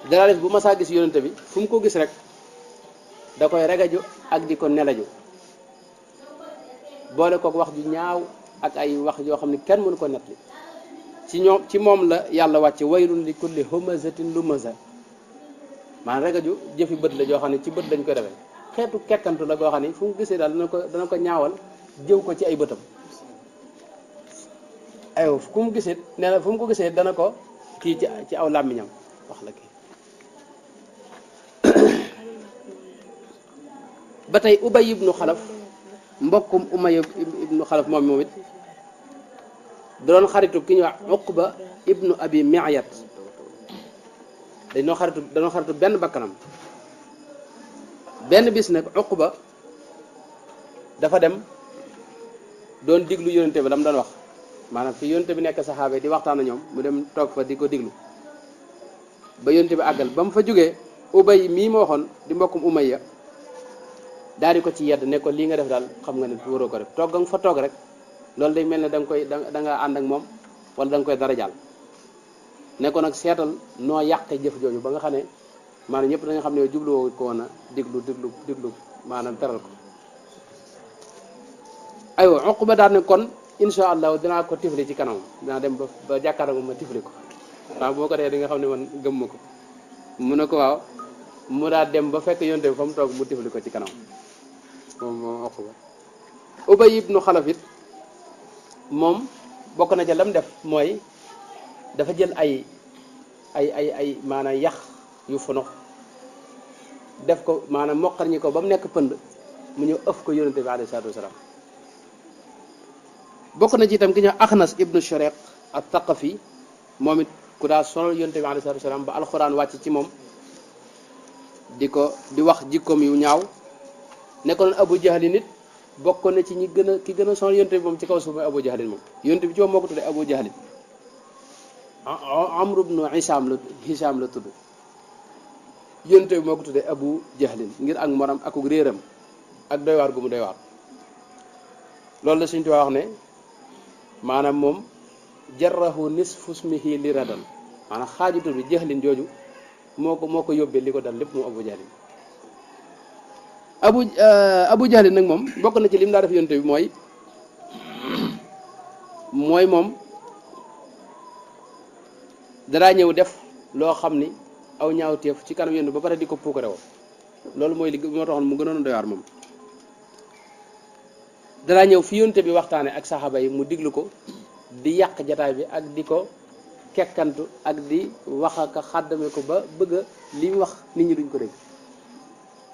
dara def bu masaa gis yonente bi fu mu ko gis rek da koy regaju ak di ko nelaju boole kook wax ju ñaaw ak ay wax yoo xam ne kenn mënu ko nettali ci moom la yàlla wàcce waylun li kulli humazatin lumaza maanaam regaju jëfi bët la joo xam ne ci bët lañ ko defee xeetu kekkantu la goo xam ne fu mu gisee daal dana ko ñaawal jëw ko ci ay bëtam aywa fu mu gisee nee na fu mu ko gisee dana ko kii ci aw làmmiñam wax la kii ba tey Ubay ibnu Xalaf mbokkum Umayya ibnu Xalaf moom it da doon xaritu ki ñuy wax Uqba ibnu abi miayat dañoo xaritu benn bakkanam benn bis nag Uqba dafa dem doon diglu yonente bi la mu doon wax maanaam fi yonente bi nekk saxaaba di waxtaan ak ñoom mu dem toog fa di ko diglu ba yonente bi àggal ba mu fa jógee Ubay mii ma waxoon di mbokkum Umayya daal di ko ci yedd ne ko lii nga def daal xam nga ne waroo ko def toog nga fa toog rek loolu day mel ne da nga ànd ak moom wala da nga koy dara jàll ne ko nag seetal noo yàqe jëf jooju ba nga xam ne maanaam ñëpp da nga xam ne jubluwoo ko woon a diglu maanaam teral ko aywa Uqba daal ne kon insha allah dinaa ko tifli ci kanam dinaa dem ba jàkkaarloo ma tifli ko waaw boo ko dee di nga xam ne man gëm ma ko mu ne ko waaw mu daal dem ba fekk yonte bi fa mu toog mu tifli ko ci kanam moom Uqba Ubay ibnu Xalaf it moom bokk na ca lam def mooy dafa jël ay maanaam yax yu funox def ko maanaam moqar ñi ko ba mu nekk pënd mu ñëw ëf ko yonente bi alayhi salaatu wasalaam bokk na ci itam ki ñëw Axnas ibnu Shariq at-Taqafi moom it ku daa sonal yonente bi alayhi salaatu wasalaam ba alxuraan wàcc ci moom di wax jikkoom yu ñaaw nekkoon Abu Jahlin nit bokk na ci ki gën a sonal yonte bi moom ci kaw suuf mooy Abu Jahlin moom yonte bi ci moom moo ko tuddee Abu Jahlin Amr ibnu Hisam la tudd yonte bi moo ko tuddee Abu Jahlin ngir ak moram ak réeram ak doy waar gu mu doy waar loolu la suñu tuwaa wax ne maanaam moom jarrahu nisfu ismihi li radan maanaam xaaju tur bi Jahlin jooju moo ko yóbbee li ko dal lépp moom Abu Jahlin Abu Jahlin nag moom bokk na ci lim daa def yonte bi mooy moom daraa ñëw def loo xam ni aw ñaawteef ci kanam yonte ba pare di ko puukare woo loolu mooy li moo taxoon mu gënoon doy waar moom daraa ñëw fi yonte bi waxtaane ak saxaaba yi mu diglu ko di yàq jataay bi ak di ko kekkantu ak di wax ak xàddame ko ba bëgg a li mu wax nit ñi duñ ko dégg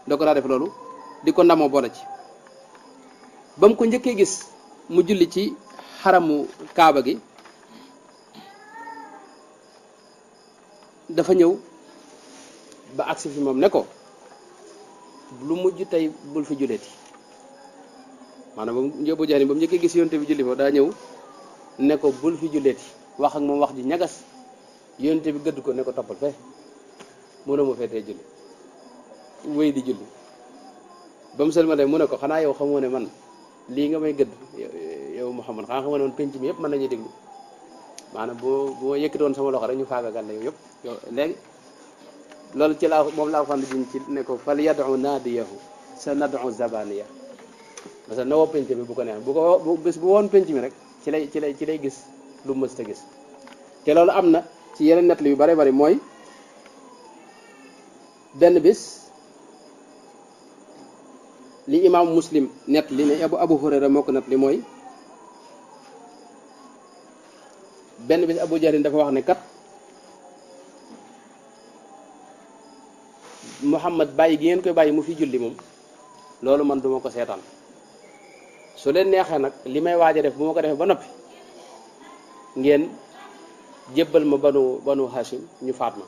da ko daa def loolu di ko ndamoo boole ci ba mu ko njëkkee gis mu julli ci xaramu kaaba gi dafa ñëw ba agsi fi moom ne ko lu mujj tey bul fi julleeti maanaam ba Abu Jahl ba mu njëkkee gis yonte bi julli fa daa ñëw ne ko bul fi julleeti wax ak moom wax ji ñagas yonte bi gëdd ko ne ko toppal fe mënoo ma feetee julli wéy di julli ba mu sëlma mu ne ko xanaa yow xamoo ne man lii nga may gëdd yow Muhammad xanaa xamoo ne man penc mi yëpp mën nañuy déglu maanaam bu ma yëkkati woon sama loxo rek ñu faagagal la yow yëpp yow léegi loolu ci laa moom laa xam ne jiñ ci ne ko fal yad'u naadiyahu sa nad'u zabaniya parce que na woo penc bi bu ko neex bu ko bés bu woon penc mi rek ci lay gis lu mës ta gis te loolu am na ci yeneen net yu bare bari mooy benn bis li imam muslim net li ne abu hurayra moo ko net li mooy benn bis abu jahlin dafa wax ne kat muhammad bàyyi gi ngeen koy bàyyi mu fi julli moom loolu man duma ko seetaan su leen neexee nag li may waaj a def bu ma ko defee ba noppi ngeen jébbal ma banu hashim ñu faat ma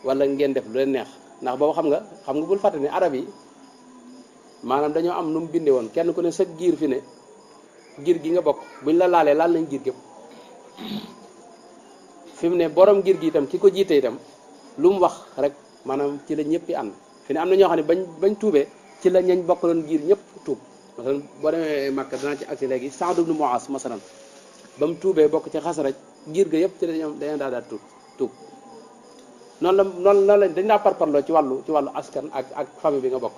wala ngeen def lu leen neex ndax boobu xam nga bul fàtte ne arab yi maanaam dañoo am nu mu bindee woon kenn ku ne sa giir fi ne giir gi nga bokk buñ la laalee laal nañ giir gépp fi mu ne borom giir gi itam ki ko jiite itam lu mu wax rek maanaam ci la ñëpp yi ànd fi ne am na ñoo xam ne bañ tuubee ci la ñañ bokkaloon giir ñëpp tuub masalan boo demee Makka danaa ci agsi léegi Saad ibn Muaz masalan ba mu tuubee bokk ci Xasraj giir ga yëpp ci dañoo daal tuub noonu la dañ daa parparloo ci wàllu askan ak famille bi nga bokk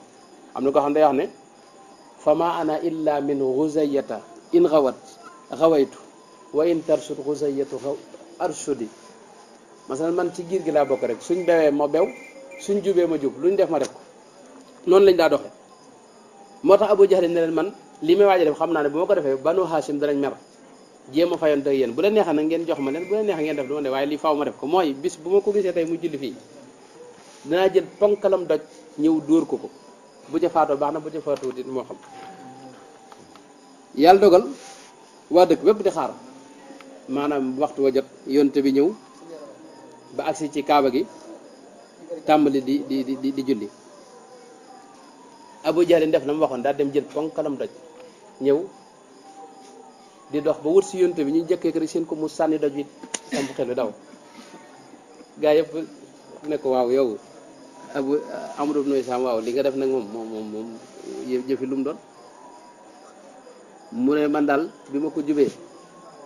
am na koo xam ne day wax ne fa ma ana illa min xuzayata in xawaytu wa in tarsud xuzayatu arshudi masalan man ci giir gi laa bokk rek suñ bewee ma bew suñ jubee ma jub luñ def ma def ko noonu lañ daa doxe moo tax Abu Jahl ne leen man li may waaj a def xam naa ne bu ma ko defee Banu Hashim danañ mer jéem a fayoon te yéen bu leen neexee nag ngeen jox ma leen bu leen neexee ngeen def du ma ne waaye lii faaw ma def ko mooy bis bu ma ko gisee tey mu julli fii danaa jël ponkalam doj ñëw dóor ko bu ca faatoo baax na bu ca faatoo dit moo xam yàlla dogal waa dëkk bépp di xaar maanaam waxtu wa jot yonte bi ñëw ba agsi ci kaaba gi tàmbali di julli Abu Jahl def na mu waxoon daal dem jël ponkalam doj ñëw di dox ba wut si yonte bi ñu jëkkee rek seen ko mu sànni doj bi samp xel bi daw gaa yëpp ne ko waaw yow Amru ibn Hishaam waaw li nga def nag moom jëfi lu mu doon mu ne man daal bi ma ko jubee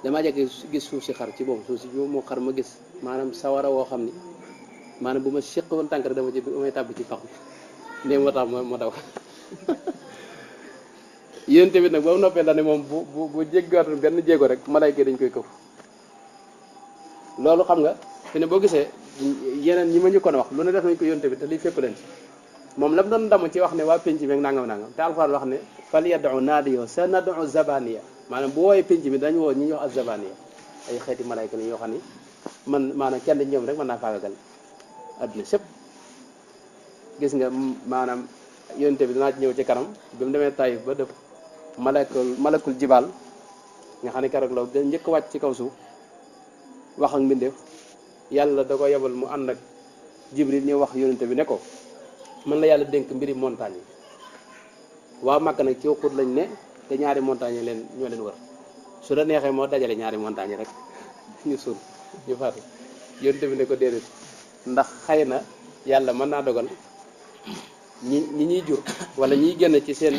damaa jekk gis suuf si xar ci boobu suuf si bi moo xar ma gis maanaam sawara woo xam ni maanaam bu ma séq woon tànk rek dama ci may tàbbi ci pax mi ne moo tax ma daw yéen tamit nag ba mu noppee la ne moom bu jéggaatoon benn jéego rek malayka dañ koy këf loolu xam nga fi ne boo gisee yeneen ñi ma ñu kon wax lu ne def nañ ko yónte bi te lii fépp leen ci moom la mu doon damu ci wax ne waa penc mi ak nangam te alxuraan wax ne fal yad'u naadiyahu sa nad'u zabaniya maanaam bu wooyee penc mi dañu woo ñi ñuy wax az-zabaniya ay xeeti malayka la yoo xam ni man maanaam kenn ñoom rek mën naa faagagal adduna sëpp gis nga maanaam yónte bi danaa ci ñëw ci kanam bi mu demee Taïf ba dëpp malakul jibaal nga xam ne keroog la njëkk wàcc ci kaw suuf wax ak mbindeef yàlla da ko yebal mu ànd ak Jibril ñu wax yónente bi ne ko man la yàlla dénk mbiri montagne yi waa Makka nag ci xut lañ ne te ñaari montagne yi ñoo leen wër su la neexee moo dajale ñaari montagne yi rek ñu suul ñu faatu yónente bi ne ko déedéet ndax xëy na yàlla mën naa dogal ñi ñuy jur wala ñiy génn ci seen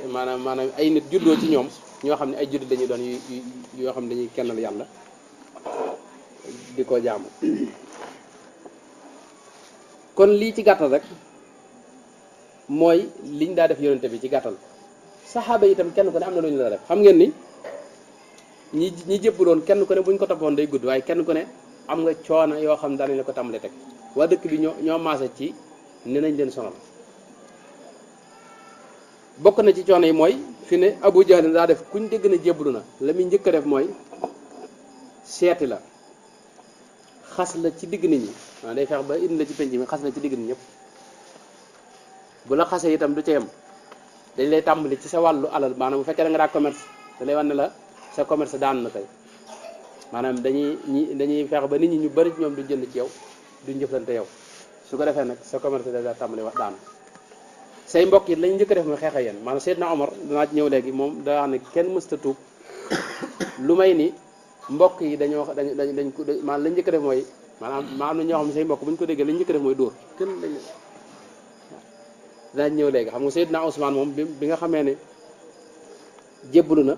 maanaam ay nit juddoo ci ñoom ñoo xam ne ay jullit dañuy doon yoo xam ne dañuy kennal yàlla di ko jaamu kon lii ci gàttal rek mooy liñ daa def yonente bi ci gàttal saxaaba yi itam kenn ku ne am na lu ñu la def xam ngeen ni ñi jëppaloon kenn ku ne buñ ko toppoon day gudd waaye kenn ku ne am nga coono yoo xam ne daanañ la ko tàmbalee teg waa dëkk bi ñoo maase ci ne nañ leen sonal bokk na ci coono yi mooy fi ne Abu Jahl daa def kuñ dégg na jébbalu na la muy njëkk a def mooy seeti la xas la ci digg nit ñi waaw day fex ba indi la ci penc mi xas la ci digg nit ñëpp bu la xasee itam du ca yem dañ lay tàmbali ci sa wàllu alal maanaam bu fekkee da nga daa commerce da lay wan ne la sa commerce daan na tey maanaam dañuy fex ba nit ñi ñu bari ci ñoom duñ jënd ci yow duñ jëflante yow su ko defee nag sa commerce da daa tàmbali wax daan say mbokk yi lañ njëkk a def mooy xeex ak yéen maanaam Seydina Omar danaa ci ñëw léegi moom daa wax ne kenn mësta tuub lu may ni mbokk yi dañ ko maanaam lañ njëkk a def mooy maanaam am na ñoo xam ne say mbokk bu ñu ko déggee lañ njëkk a def mooy dóor kenn lañ danaa ci ñëw léegi xam nga Seydina Ousmane moom bi nga xamee ne jébbalu na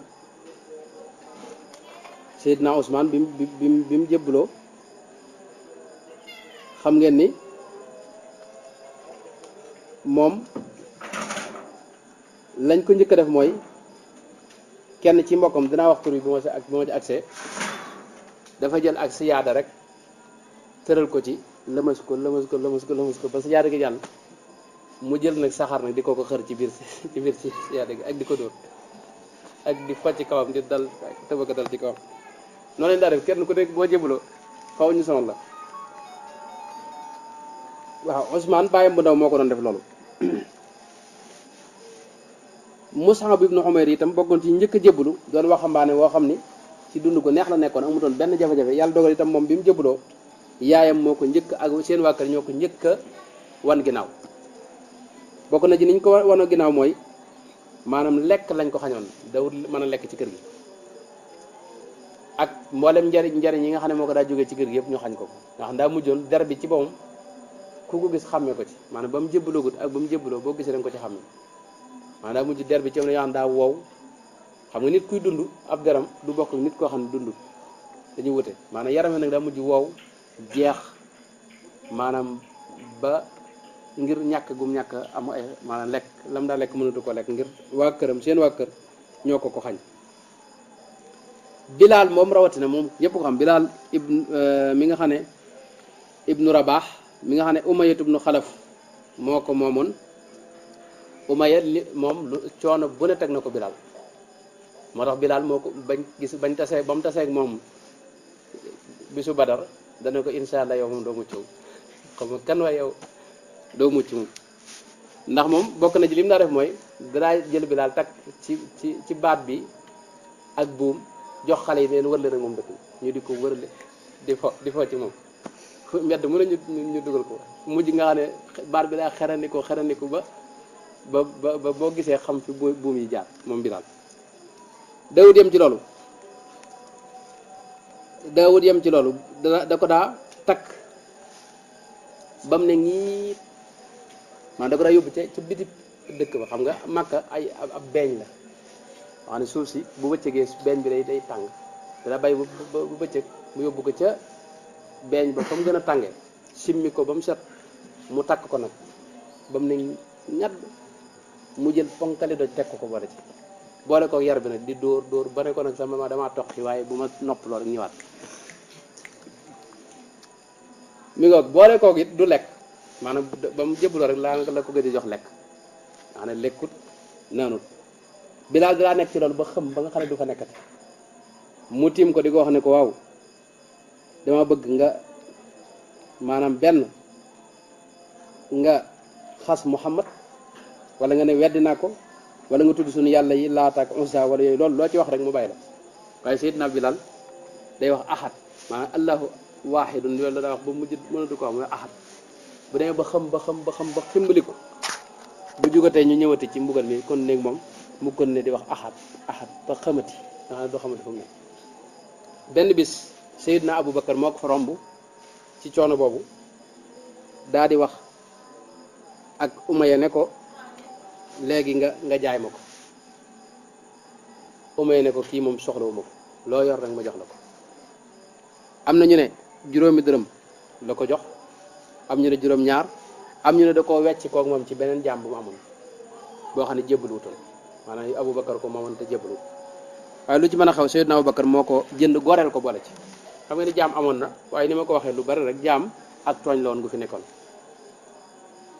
Seydina Ousmane bi mu jébbaloo xam ngeen ni moom lañ ko njëkk a def mooy kenn ci mbokkam dinaa wax tur bi bu ma ci accès dafa jël ak siyaada rek tëral ko ci lëmas ko ba siyaada gi jàll mu jël nag saxaar nag di ko xër ci biir siyaada gi ak di ko dóor ak di focc ci kawam di dal tëbaka dal ci kawam noonu lañ daa def kenn ku nekk boo jébbaloo faw ñu sonal la waaw Ousmane bàyyam bu ndaw moo ko doon def loolu Mus'ab ibn Umayr itam bokkoon ci njëkk a jébbalu doon waxambaane woo xam ni ci dund ko neex la nekkoon amutoon benn jafe-jafe yàlla dogal itam moom bi mu jébbaloo yaayam moo ko njëkk ak seen waa kër ñoo ko njëkk a wan ginnaaw bokk na ci niñ ko wan ginnaaw mooy maanaam lekk lañ ko xañoon dawut mën a lekk ci kër gi ak mboolem njariñ yi nga xam ne moo ko daa jógee ci kër gi yëpp ñu xañ ko nga xam daa mujjoon der bi ci boppam ku ko gis xàmmee ko ci maanaam ba mu jébbaloogut ak ba mu jébbaloo boo gisee da nga ko ci xàmmee maanaam daa mujj der bi ci am na yoo xam daa wow xam nga nit kuy dund ab deram du bokk nit koo xam ne dund dañuy wute maanaam yaram nag daa mujj wow jeex maanaam ba ngir ñàkk gum ñàkk am ay maanaam lekk lam daa lekk mënatu ko lekk ngir waa këram seen waa kër ñoo ko xañ Bilaal moom rawatina moom ñëpp ko xam Bilaal mi nga xam ne ibnu Rabaax mi nga xam ne Umayyatu ibnu Xalaf moo ko moomoon Umayya moom lu coono bu ne teg na ko Bilaal moo tax Bilaal moo ko bañ tasee ba mu tasee ak moom bisu Badar dana ko insha Allah yow moom doo mucc xam nga kan waaye yow doo mucc moom ndax moom bokk na ci li mu daa def mooy danaa jël Bilaal takk ci baat bi ak buum jox xale yi leen wërle rek moom dëkk ñu di ko wërle di fo ci moom fu mbedd mu ne ñu dugal ko mujj nga xam ne baat bi daa xeraniku ba boo gisee xam fi buum yi jaar moom Bilaal Daawud yem ci loolu da ko daa takk ba mu ne ñii maanaam da ko daa yóbbu ca biti dëkk ba xam nga Makka ab beeñ la wax ne suuf si bu bëccëgee beeñ bi day tàng dana bàyyi bu bëccëg mu yóbbu ko ca beeñ ba fa mu gën a tàngee simmi ko ba mu set mu takk ko nag ba mu ne ñadd mu jël ponkali doj teg ko boole ci boole ko yar bi nag di dóor ba ne ko nag sama damaa toqi waaye bu ma nopp loolu ñëwaat mi ngoog boole koog it du lekk maanaam ba mu jébbaloo rek la ko gën a jox lekk maa ne lekkut naanut Bilaal daa nekk ci loolu ba xam ba nga xam ne du fa nekkati mu tiim ko di ko wax ne ko waaw dama bëgg nga maanaam benn nga xas Muhammad wala nga ne weddi naa ko wala nga tudd suñu yàlla yi Laata ak Uzza wala yooyu loolu loo ci wax rek mu bàyyi la waaye Seydina Bilaal day wax ahad maanaam allahu waahidun loolu la daa wax ba mujj mënatu ko wax mooy ahad bu demee ba xam ximbaliku bu jugatee ñu ñëwati ci mbugal mi kon néeg moom mu kon ne di wax ahad ba xamati nga xam ne doo xamati fu mu ne benn bis Seydina Aboubacar moo ko fa romb ci coono boobu daa di wax ak Umayya ne ko léegi nga jaay ma ko Umayya ne ko kii moom soxlawu ma ko loo yor rek ma jox la ko am na ñu ne juróomi dërëm la ko jox am ñu ne juróom ñaar am ñu ne da koo wecc koog moom ci beneen jaam bu mu amoon boo xam ne jébbaluutoon maanaam Aboubacar ko moomoon te jébbalu waaye lu ci mën a xaw Seydina Aboubacar moo ko jënd goreel ko boole ci xam nga ni jaam amoon na waaye ni ma ko waxee lu bari rek jaam ak tooñ la woon gu fi nekkoon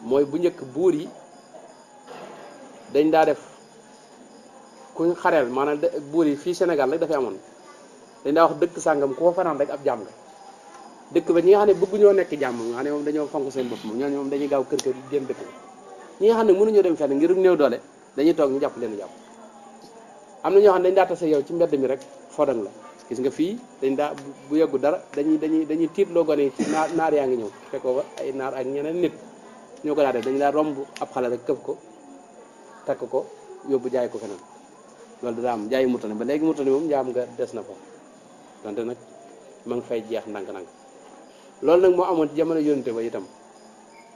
mooy bu njëkk buur yi dañ daa def kuñ xareel maanaam buur yi fii Sénégal rek dafay amoon dañ daa wax dëkk sàngam ku fa fanaan rek ab jaam nga dëkk ba ñi nga xam ne bëgguñoo nekk jaam nga xam ne moom dañoo fonk seen bopp moom ñooñu moom dañuy gaaw kër génn dëkk ñi nga xam ne mënuñoo dem fenn ngir néew doole dañuy toog ñu jàpp leen jàpp am na ñoo xam ne dañ daa tase yow ci mbedd mi rek fodang la gis nga fii dañ daa bu yeggu dara dañuy tiit loo gone ci naar yaa ngi ñëw fekkoo ba ay naar ak ñeneen nit ñoo ko daa def dañu daa romb ab xale rek këf ko takk ko yóbbu jaay ko feneen loolu daa am jaayi mutane ba léegi mutane moom njaam nga des na fa donte nag ma ngi fay jeex ndànk-ndànk loolu nag moo amoon ci jamono yónente ba itam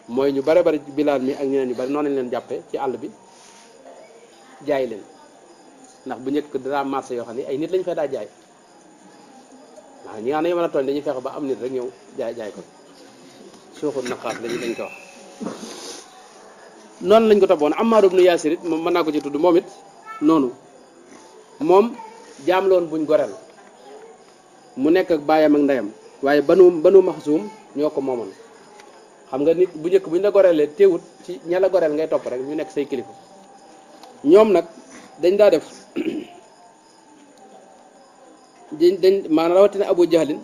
mooy ñu bare bari Bilaal mi ak ñeneen ñu bari noonu lañ leen jàppee ci àll bi jaay leen ndax bu njëkk daa marché yoo xam ne ay nit lañ fay daa jaay waaw ñi nga xam ne mën a tooñ dañuy fexe ba am nit rek ñëw jaay ko suuxul naqaat dañ ko wax noonu lañ ko toppoon Ammaar ibnu Yaasir it moom mën naa ko ci tudd moom it noonu moom jaam loon buñ goreel mu nekk ak baayam ak ndeyam waaye banu Maxsuum ñoo ko moomoon xam nga nit bu njëkk buñ la goreelee teewut ci ña la goreel ngay topp rek ñu nekk say kilifa ñoom nag dañ daa def dañ maanaam rawatina Abu Jahlin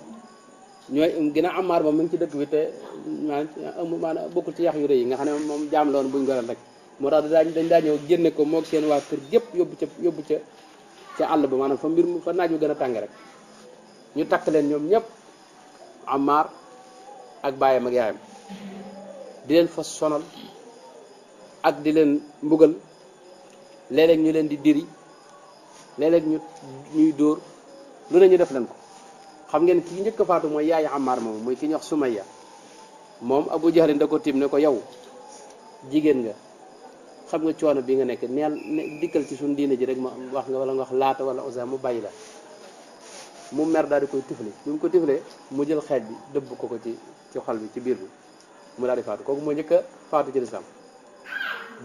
ñooy gën a Ammaar moom mi ngi ci dëkk bi te maanaam bokkul ci yax yu rëy yi nga xam ne moom jaam la woon buñ goreel rek moo tax dañ daa ñëw génne ko moog seen waa kër gépp yóbbu ca àll ba maanaam fa naaj wu gën a tàng rek ñu takk leen ñoom ñëpp Ammaar ak baayam ak yaayam di leen fa sonal ak di leen mbugal léeg-léeg ñu leen di diri léeg-léeg ñuy dóor lu ne ñu def leen ko xam ngeen ki njëkk a faatu mooy yaayu Ammaar moom muy ki ñuy wax Sumayya moom Abu Jahlin da ko tiim ne ko yow jigéen nga xam nga coono bi nga nekk neel dikkal ci suñu diine ji rek ma wax nga wala nga wax Laata wala Uzza mu bàyyi la mu mer daal di koy tifli bi mu ko tiflee mu jël xeej bi dëbb ko ci xol bi ci biir bi mu daal di faatu kooku moo njëkk a faatu ci lislaam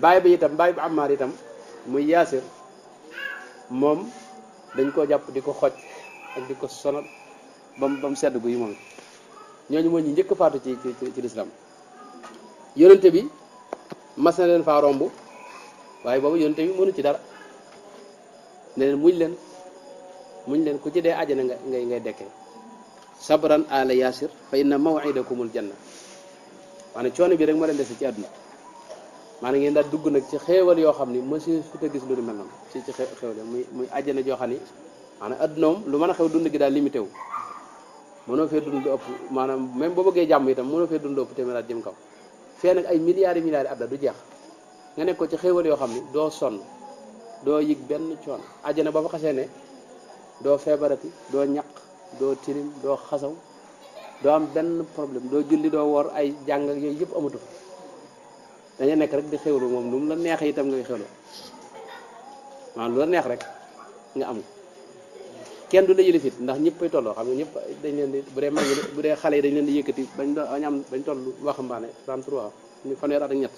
baay bi Ammaar itam muy Yaasir moom dañ koo jàpp di ko xoj ak di ko sonal ba mu sedd gu yi moom ñooñu moo ñu njëkk a faatu ci lislaam yonente bi mas na leen faa romb waaye boobu yonente bi mënu ci dara ne leen muñ leen ku ci dee àjjana ngay dekkee sabran ala Yaasir fa inna maw'idakumul janna maanaam coono bi rek moo leen dese ci àdduna maanaam ngeen daal dugg nag ci xéewal yoo xam ni monsieur fi te gis lu mel noonu ci xéewal muy àjjana joo xam ni maanaam àdduna moom lu mën a xew dund gi daal limité wu mënoo fee dund lu ëpp maanaam même boo bëggee jàmm itam mënoo fee dund lu ëpp téeméeraat jëm kaw fee nag ay milliards yi at la du jeex nga nekk ko ci xéewal yoo xam ni doo sonn doo yëg benn coono àjjana ba fa xasee ne doo feebarati doo ñaq doo tirim doo xasaw doo am benn problème doo julli doo woor ay jàng ak yooyu yëpp amatu fa dañu nekk rek di xewlu moom lu mu la neexee itam ngay xewlu maanaam lu la neex rek nga am kenn du la yëlifit ndax ñëppay tolloo xam nga ñëpp dañ leen di bu dee mag ñi bu dee xale yi dañ leen di yëkkati bañ toll waxambaane 33 ñu fanweer at ak ñett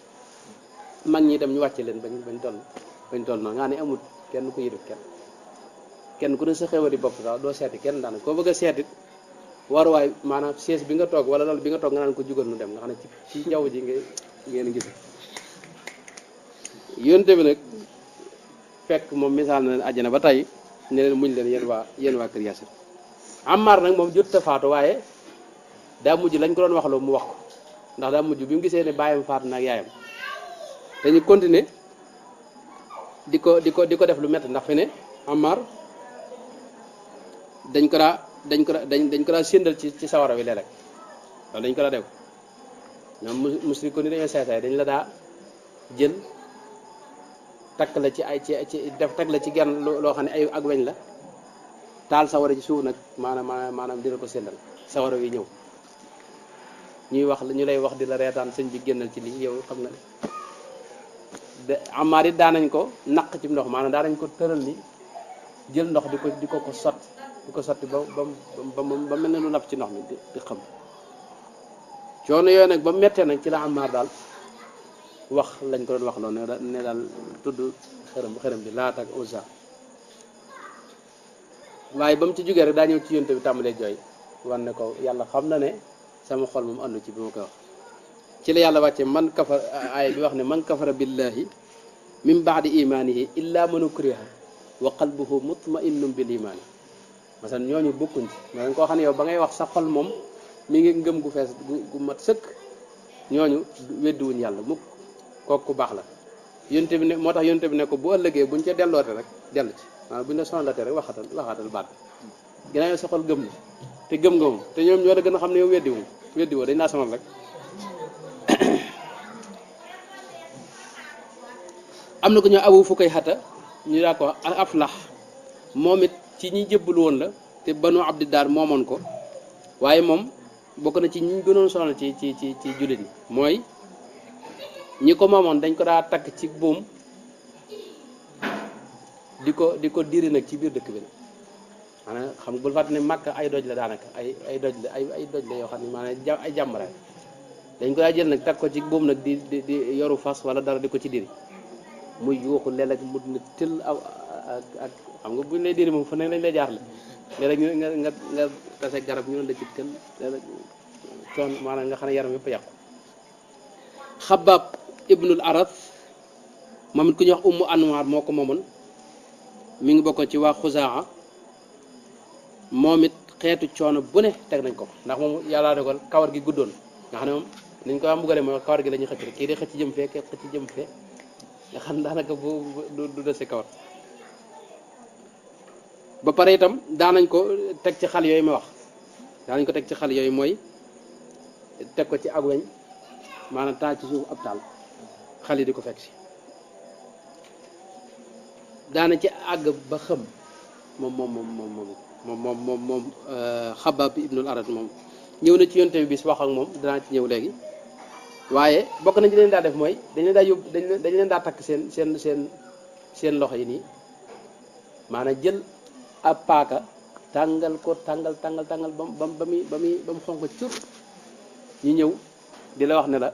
mag ñi itam ñu wàcce leen bañ toll noonu nga ne amul kenn ku yëlif kenn ku ne sa xewali bopp sax doo seeti kenn daanaka koo bëgg a seetit waruwaay maanaam siège bi nga toog wala lal bi nga toog nga naan ko jugal nu dem nga xam ne ci jaww ji ngeen gis yonte bi nag fekk moom misaal na leen àjjana ba tey ne leen muñ leen yéen waa kër Yaasir Ammaar nag moom jot a faatu waaye daa mujj lañ ko doon waxloo mu wax ko ndax daa mujj bi mu gisee ne baayam faatu na ak yaayam dañu continuer di ko def lu métti ndax fi ne Ammaar dañ ko daa séndal ci sawara wi léeg-léeg loolu dañ ko daa def ñoom musrik ko ni dañoo saay-saay dañ la daa jël takk la ci teg la ci genn loo xam ne ay ak weñ la taal sawara ci suuf nag maanaam dina ko séndal sawara wi ñëw ñu lay wax di la reetaan sëñ bi génnal ci lii yow xam nga ne Ammaar it daanañ ko naq ci ndox maanaam daanañ ko tëral ni jël ndox di ko sotti ba mel ne lu lap ci ndox mi di xam coono yooyu nag ba mettee nag ci la Ammaar daal wax lañ ko doon wax loolu ne daal tudd xërëm bi Laata ak Uzza waaye ba mu ci jógee rek daa ñëw ci yonte bi tàmbalee jooy wan ne ko yàlla xam na ne sama xol moom àndu ci bi ma koy wax ci la yàlla wàcce man kafara aaya bi wax ne man kafara billahi min baadi imanihi illa man ukriha wa qalbuhu mutma'innun bil imaani masalan ñooñu bokkuñ ci maanaam koo xam ne yow ba ngay wax sa xol moom mi ngi ngëm gu fees gu mat sëkk ñooñu weddiwuñ yàlla mukk kooku ku baax la yonte bi ne moo tax yonte bi ne ko bu ëllëgee buñ ca delloote rek dellu ci maanaam buñ la sonlatee rek waxaatal baat ginnaaw yow sa xol gëm na te gëm nga moom te ñoom ñoo la gën a xam ne yow weddiwoo dañ laa sonal rek am na ko ñoo Abu Fukayhata ñu daa ko Aflax moom it ci ñi jëbbul woon la te Banu Abdiddar moomoon ko waaye moom bokk na ci ñi gënoon sonal ci jullit ñi mooy ñi ko moomoon dañ ko daa takk ci buum di ko diri nag ci biir dëkk bi nag maanaam xam nga bul fàtte ne Makka ay doj la daanaka ay doj la ay doj la yoo xam ne maanaam ay jàmbara dañ ko daa jël nag teg ko ci buum nag di yoru fas wala dara di ko ci diri muy yuuxu léeg-léeg mu ne tël ak xam nga buñ lay diri moom fu ne lañ lay jaar la léeg-léeg nga tase garab ñu la ci tël léeg-léeg coon maanaam nga xam ne yaram yëpp yàqu. Xabaab ibnul Arat moom it ku ñuy wax Ummu Anwar moo ko moomoon mi ngi bokkoon ci waa Xuzaa moom it xeetu coono bu ne teg nañ ko ndax moom yàlla dogal kawar gi guddoon nga xam ne moom niñ ko am bugale mooy kawar gi la ñuy xëcc rek kii di xëcc jëm fee kii xëcc jëm fee nga xam daanaka du dese kawar ba pare itam daanañ ko teg ci xal yooyu ma wax daanañ ko teg ci xal yooyu mooy teg ko ci ak weñ maanaam taal ci suuf ab taal xal yi di ko fekk si daana ci àgg ba xëm moom Xabaab ibnul Arat moom ñëw na ci yonte bi bis wax ak moom danaa ci ñëw léegi waaye bokk nañ ci leen daa def mooy dañ leen daa yóbbu dañ leen daa takk seen loxo yi nii maanaam jël ab paaka tàngal ko tàngal ba mu xonq cur ñu ñëw di la wax ne la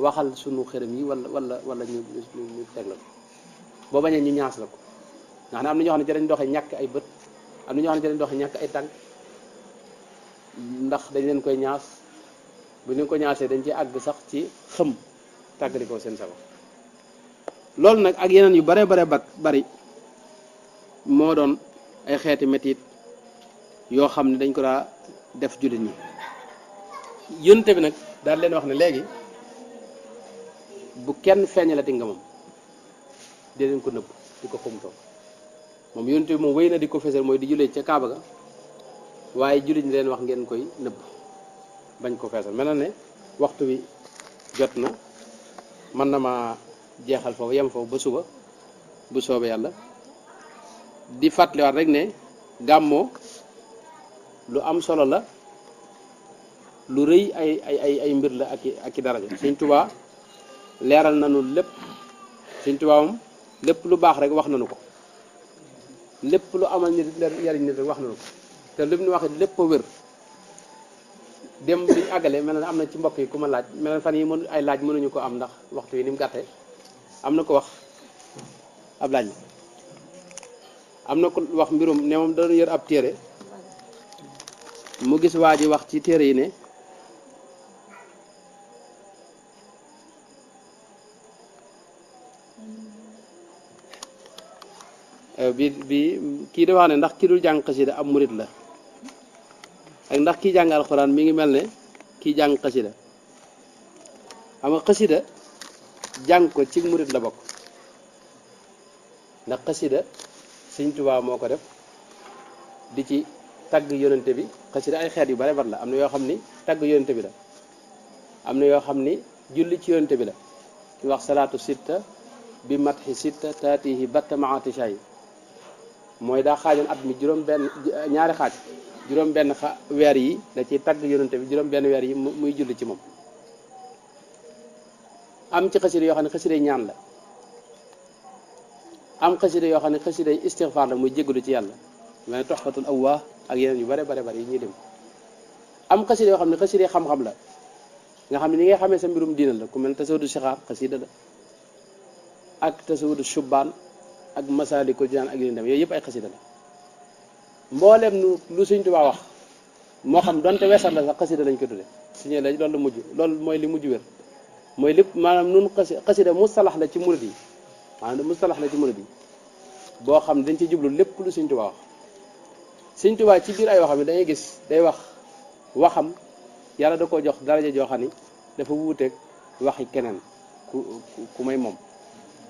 waxal sunu xërëm yi wala ñu teg la ko boo bañee ñu ñaas la ko nga xam ne am na ñoo xam ne ci dañ doxee ñàkk ay bët am na ñoo xam ne ci dañ doxee ñàkk ay tànk ndax dañ leen koy ñaas bu ñu ko ñaasee dañ ci àgg sax ci xëm tàggali ko seen sago loolu nag ak yeneen yu bare bari moo doon ay xeeti metit yoo xam ne dañ ko daa def jullit ñi yonte bi nag daal leen wax ne léegi bu kenn feeñalati nga moom di leen ko nëbb di ko xumtoo moom yonte bi moom wéy na di ko fesal mooy di jullee ca Kaaba ga waaye jullit ñi leen wax ngeen koy nëbb bañ ko feesal mel na ne waxtu wi jot na mën na ma jeexal foofu yem foofu ba suba bu soobee yàlla di fàttaliwaat rek ne gàmmoo lu am solo la lu rëy ay mbir la ak i daraja Sëñ Tuubaa leeral nañu lépp Sëñ Tuubaa moom lépp lu baax rek wax nañu ko lépp lu amal nit yariñ nit rek wax nañu ko te li mu wax lépp a wér dem bi àggale mel na am na ci mbokk yi ku ma laaj mel na fan yi ay laaj mënuñu ko am ndax waxtu yi ni mu gàttee am na ko wax ab laaj am na ko wax mbirum ne moom doon yor ab téere mu gis waa ji wax ci téere yi ne bi kii da wax ne ndax ki dul jàng xasida ab murit la ak ndax kii jàng alxuraan mi ngi mel ne kii jàng xasida xam nga xasida jàng ko ci murit la bokk ndax xasida Sëñ Tuubaa moo ko def di ci tagg yonente bi xasida ay xeet yu bare la am na yoo xam ni tagg yonente bi la am na yoo xam ni julli ci yonente bi la ki wax salaatu sitta bi matxi sitta taatihi batta maatisha yi mooy daa xaajoon at mi ñaari xaaj juróom benn weer yi da ciy tagg yonente bi juróom benn weer yi muy julli ci moom am ci xasida yoo xam ne xasida ñaan la am xasida yoo xam ne xasida istixfaar la muy jégalu ci yàlla mel ne toxfatul awwaa ak yeneen yu bare yi ñuy dem am xasida yoo xam ne xasida xam-xam la nga xam ne ni ngay xamee sa mbirum diina la ku mel ne tasawudu sixaar xasida la ak tasawudu shubbaan ak masaalikul jinaan ak yeneen dem yooyu yëpp ay xasida la mboolem lu Sëñ Tuubaa wax moo xam donte weesal la sax xasida lañ ko tudde suñu la loolu la mujj loolu mooy li mujj wér mooy lépp maanaam nun xasida mustalax la ci murid yi maanaam mustalax la ci murid yi boo xam ne dañ ci jublu lépp lu Sëñ Tuubaa wax Sëñ Tuubaa ci biir ay waxam yi dangay gis day waxam yàlla da koo jox daraja joo xam ni dafa wuuteeg waxi keneen ku may moom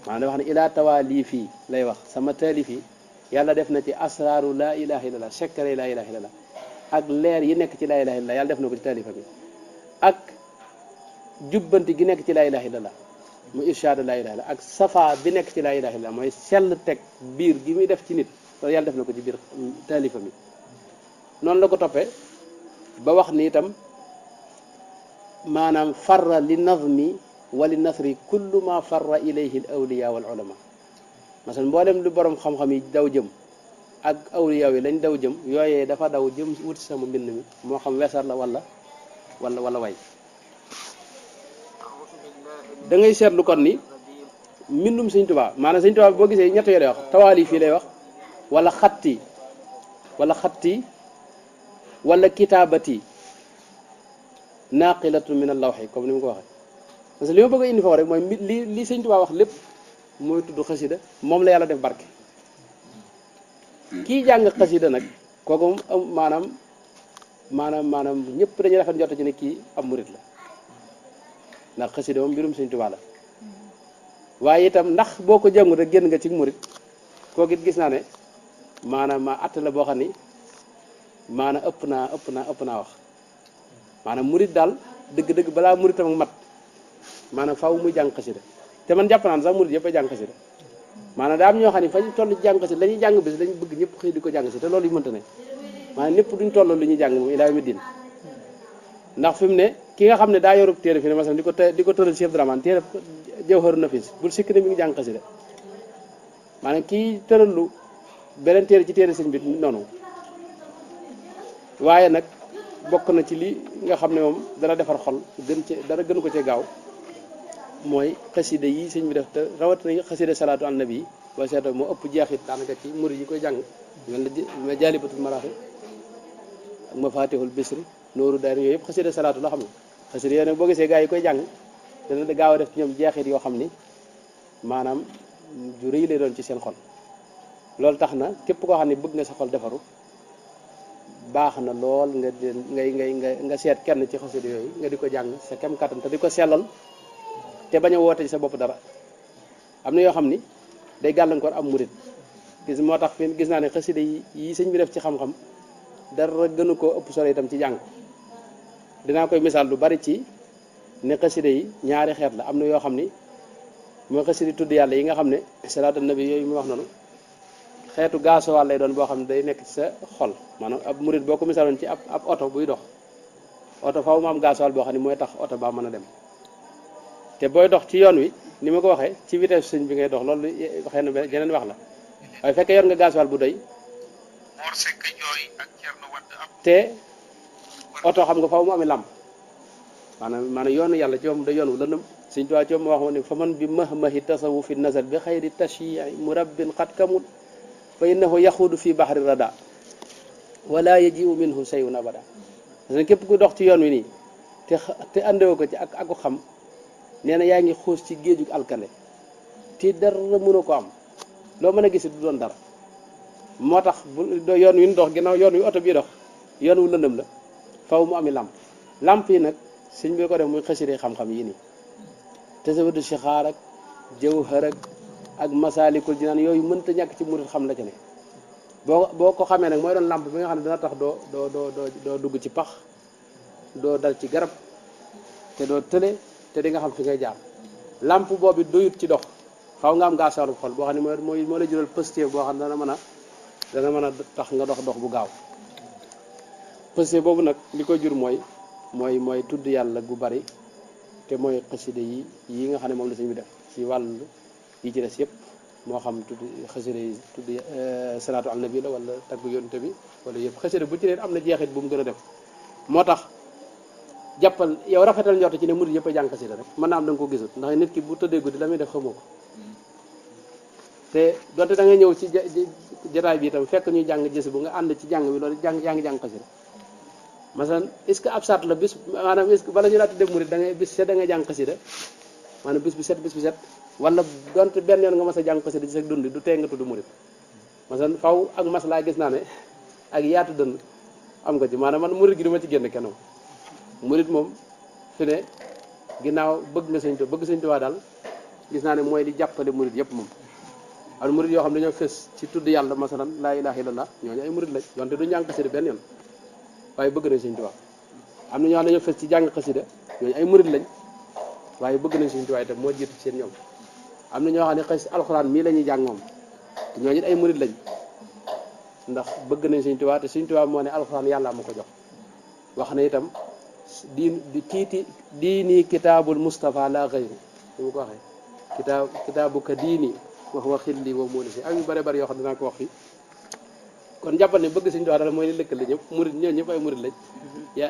maanaam da wax ne ilaa tawaalii fii lay wax sama taalif yi yàlla def na ci asraaru laa ilaha illallah sekkare laa ilaha illallah ak leer yi nekk ci laa ilaha illallah yàlla def na ko ci taalifa bi ak jubbanti gi nekk ci laa ilaha illallah mu irshaad laa ilaha illallah ak safa bi nekk ci laa ilaha illallah mooy sell teg biir gi muy def ci nit loolu yàlla def na ko ci biir taalifa mi noonu la ko toppee ba wax ni itam maanaam farra li nazmi wa li nasri kullu ma farra ilayhi al awliya wal ulama masalan mboolem lu borom xam-xam yi daw jëm ak awliya yi lañ daw jëm yooyee dafa daw jëm wuti sama mbind mi moo xam wesar la wala way da ngay seetlu kon ni mbindum Sëñ Tuubaa maanaam Sëñ Tuubaa boo gisee ñett yooyu lay wax tawaali fii lay wax wala xatti wala kitaabati naqilatu min al-lawhi comme ni mu ko waxee parce que li ma bëgg a indi foofu rek mooy li Sëñ Tuubaa wax lépp mooy tudd xasida moom la yàlla def barke kii jàng xasida nag kooku maanaam ñëpp dañuy rafet njort ci ne kii am murit la ndax xasida moom mbirum Sëñ Tuubaa la waaye itam ndax boo ko jàngut rek génn nga ci murit kooku it gis naa ne maanaam att la boo xam ni maanaam ëpp naa wax maanaam murit daal dëgg-dëgg balaa muritam ak mat maanaam faaw muy jàng xasida te man jàpp naan sax murit yëpp a jàng xasida maanaam daa am ñoo xam ne fa ñu toll ci jàng xasida la ñuy jàng bis lañu bëgg ñëpp xëy di ko jàng si te loolu yu mënta ne maanaam ñëpp duñ toll lu ñuy jàng moom ilaa mi din ndax fi mu ne ki nga xam ne daa yorub téere fi ne masalan di ko tëral Cheikh Dramane téere Jawharu Nafis bul sikk ne mi ngi jàng xasida maanaam kii tëral lu beneen téere ci téere sëñ bi noonu waaye nag bokk na ci li nga xam ne moom dana defar xol dara gën ko ci gaaw mooy xasida yi sëñ bi def te rawatina xasida salaatu an nabi yi boo seetoo moo ëpp jeexit daanaka ci murid yi koy jàng mel na jaalibatul maraaxib ak mafatihul bisri nooru daari yooyu yëpp xasida salaatu la xam ne xasida yooyu nag boo gisee gaa yi koy jàng dana gaaw a def ci ñoom jeexit yoo xam ni maanaam ju rëy lay doon ci seen xol loolu tax na képp koo xam ne bëgg nga sa xol defaru baax na lool nga seet kenn ci xasida yooyu nga di ko jàng sa kem kattan te di ko sellal te bañ a woote ci sa bopp dara am na yoo xam ni day gàllankoor am murit moo tax fi gis naa ne xasida yi sëñ bi def ci xam-xam dara gënu koo ëpp solo itam ci jàng dinaa koy misaal lu bari ci ne xasida yi ñaari xeet la am na yoo xam ni mooy xasida tudd yàlla yi nga xam ne salaatu nabi yooyu mu wax noonu xeetu gaasuwaal lay doon boo xam ne day nekk ci sa xol maanaam ab murit boo ko misaaloon ci ab oto buy dox oto faaw mu am gaasuwaal boo xam ne mooy tax oto baa mën a dem te booy dox ci yoon wi ni ma ko waxee ci vitesse sëñ bi ngay dox loolu xëy na geneen wax la waaye fekkee yor nga gaasuwaal bu doy te oto xam nga faaw mu amee làmp maanaam yoonu yàlla ci moom da yoon wu lëndëm Sëñ Tuubaa ci moom wax ne fa man bi mahmahi tasawufi nazal bi xayri tashyi'i murabbin qad kamul fa innahu yaxuudu fi bahri rada wala yaji'u minhu shay'un abada parce que képp ku dox ci yoon wi nii te àndewoo ko ci ak aku xam nee na yaa ngi xuus ci géejug alkande te dara mënoo ko am loo mën a gis du doon dara moo tax yoon wi ñu dox ginnaaw yoon wi oto bii dox yoon wu lëndëm la faw mu ami làmp yi nag sëñ bi ko def muy xasida xam-xam yi nii tasawudu sixaar ak jawhar ak masaalikul jinaan yooyu mënta ñàkk ci murit xam la ca ne boo ko xamee nag mooy doon làmp bi nga xam ne dina tax doo dugg ci pax doo dal ci garab te doo tële te di nga xam fi ngay jaar làmp boobu doyut ci dox faaw nga am gaasaalu xol boo xam ne moo la jural positif boo xam ne dana mën a tax nga dox bu gaaw positif boobu nag li koy jur mooy tudd yàlla gu bari te mooy xasida yi nga xam ne moom la sëñ bi def ci wàll yi ci des yëpp moo xam tudd xasida yi tudd salaatu al nabi la wala tagg yonte bi wala yëpp xasida bu ci ne am na jeexit bu mu gën a def moo tax jàppal yow rafetal njort ci ne murid yëpp a jàng xasida rek mën naa am da nga ko gisut ndax nit ki bu tëddee guddi la muy def xamoo ko te donte da nga ñëw ci jataay bi itam fekk ñuy jàng gis bu nga ànd ci jàng bi loolu yaa ngi jàng xasida masalan est-ce que ab sart la bis maanaam est-ce que bala ñu laa tuddee murid da ngay bis set da ngay jàng xasida maanaam bis bu set wala donte benn yoon nga mas a jàng xasida ci sa dund du tee nga tudd murid masalan faw ak mas laa gis naa ne ak yaatu dënd am nga ci maanaam man murid gi du ma ci génn kenn murid moom fi ne ginnaaw bëgg Sëñ Tuubaa daal gis naa ne mooy di jàppale murid yëpp moom am murid yoo xam ne dañoo fës ci tudd yàlla masalan laa ilaaha illallah ñooñu ay murid lañ donte du jàng xasida benn yoon waaye bëgg nañ Sëñ Tuubaa am na ñoo xam ne dañoo fës ci jàng xasida ñooñu ay murid lañ waaye bëgg nañ Sëñ Tuubaa itam moo jiitu ci seen ñoom am na ñoo xam ne xës alxuraan mii la ñuy jàng moom ñooñu ay murid lañ ndax bëgg nañ Sëñ Tuubaa te Sëñ Tuubaa moo ne alxuraan yàlla ma ko jox wax na itam diini kitaabul Mustafa la xayru li mu ko waxee kitaabu ka diini wax wa xilli wa muuni si ak yu bare bari yoo xam ne dinaa ko wax fi kon jàppal ne bëgg Sëñ Tuubaa dara mooy li lëkkale ñëpp murid ñoo ñëpp ay murid lañ ya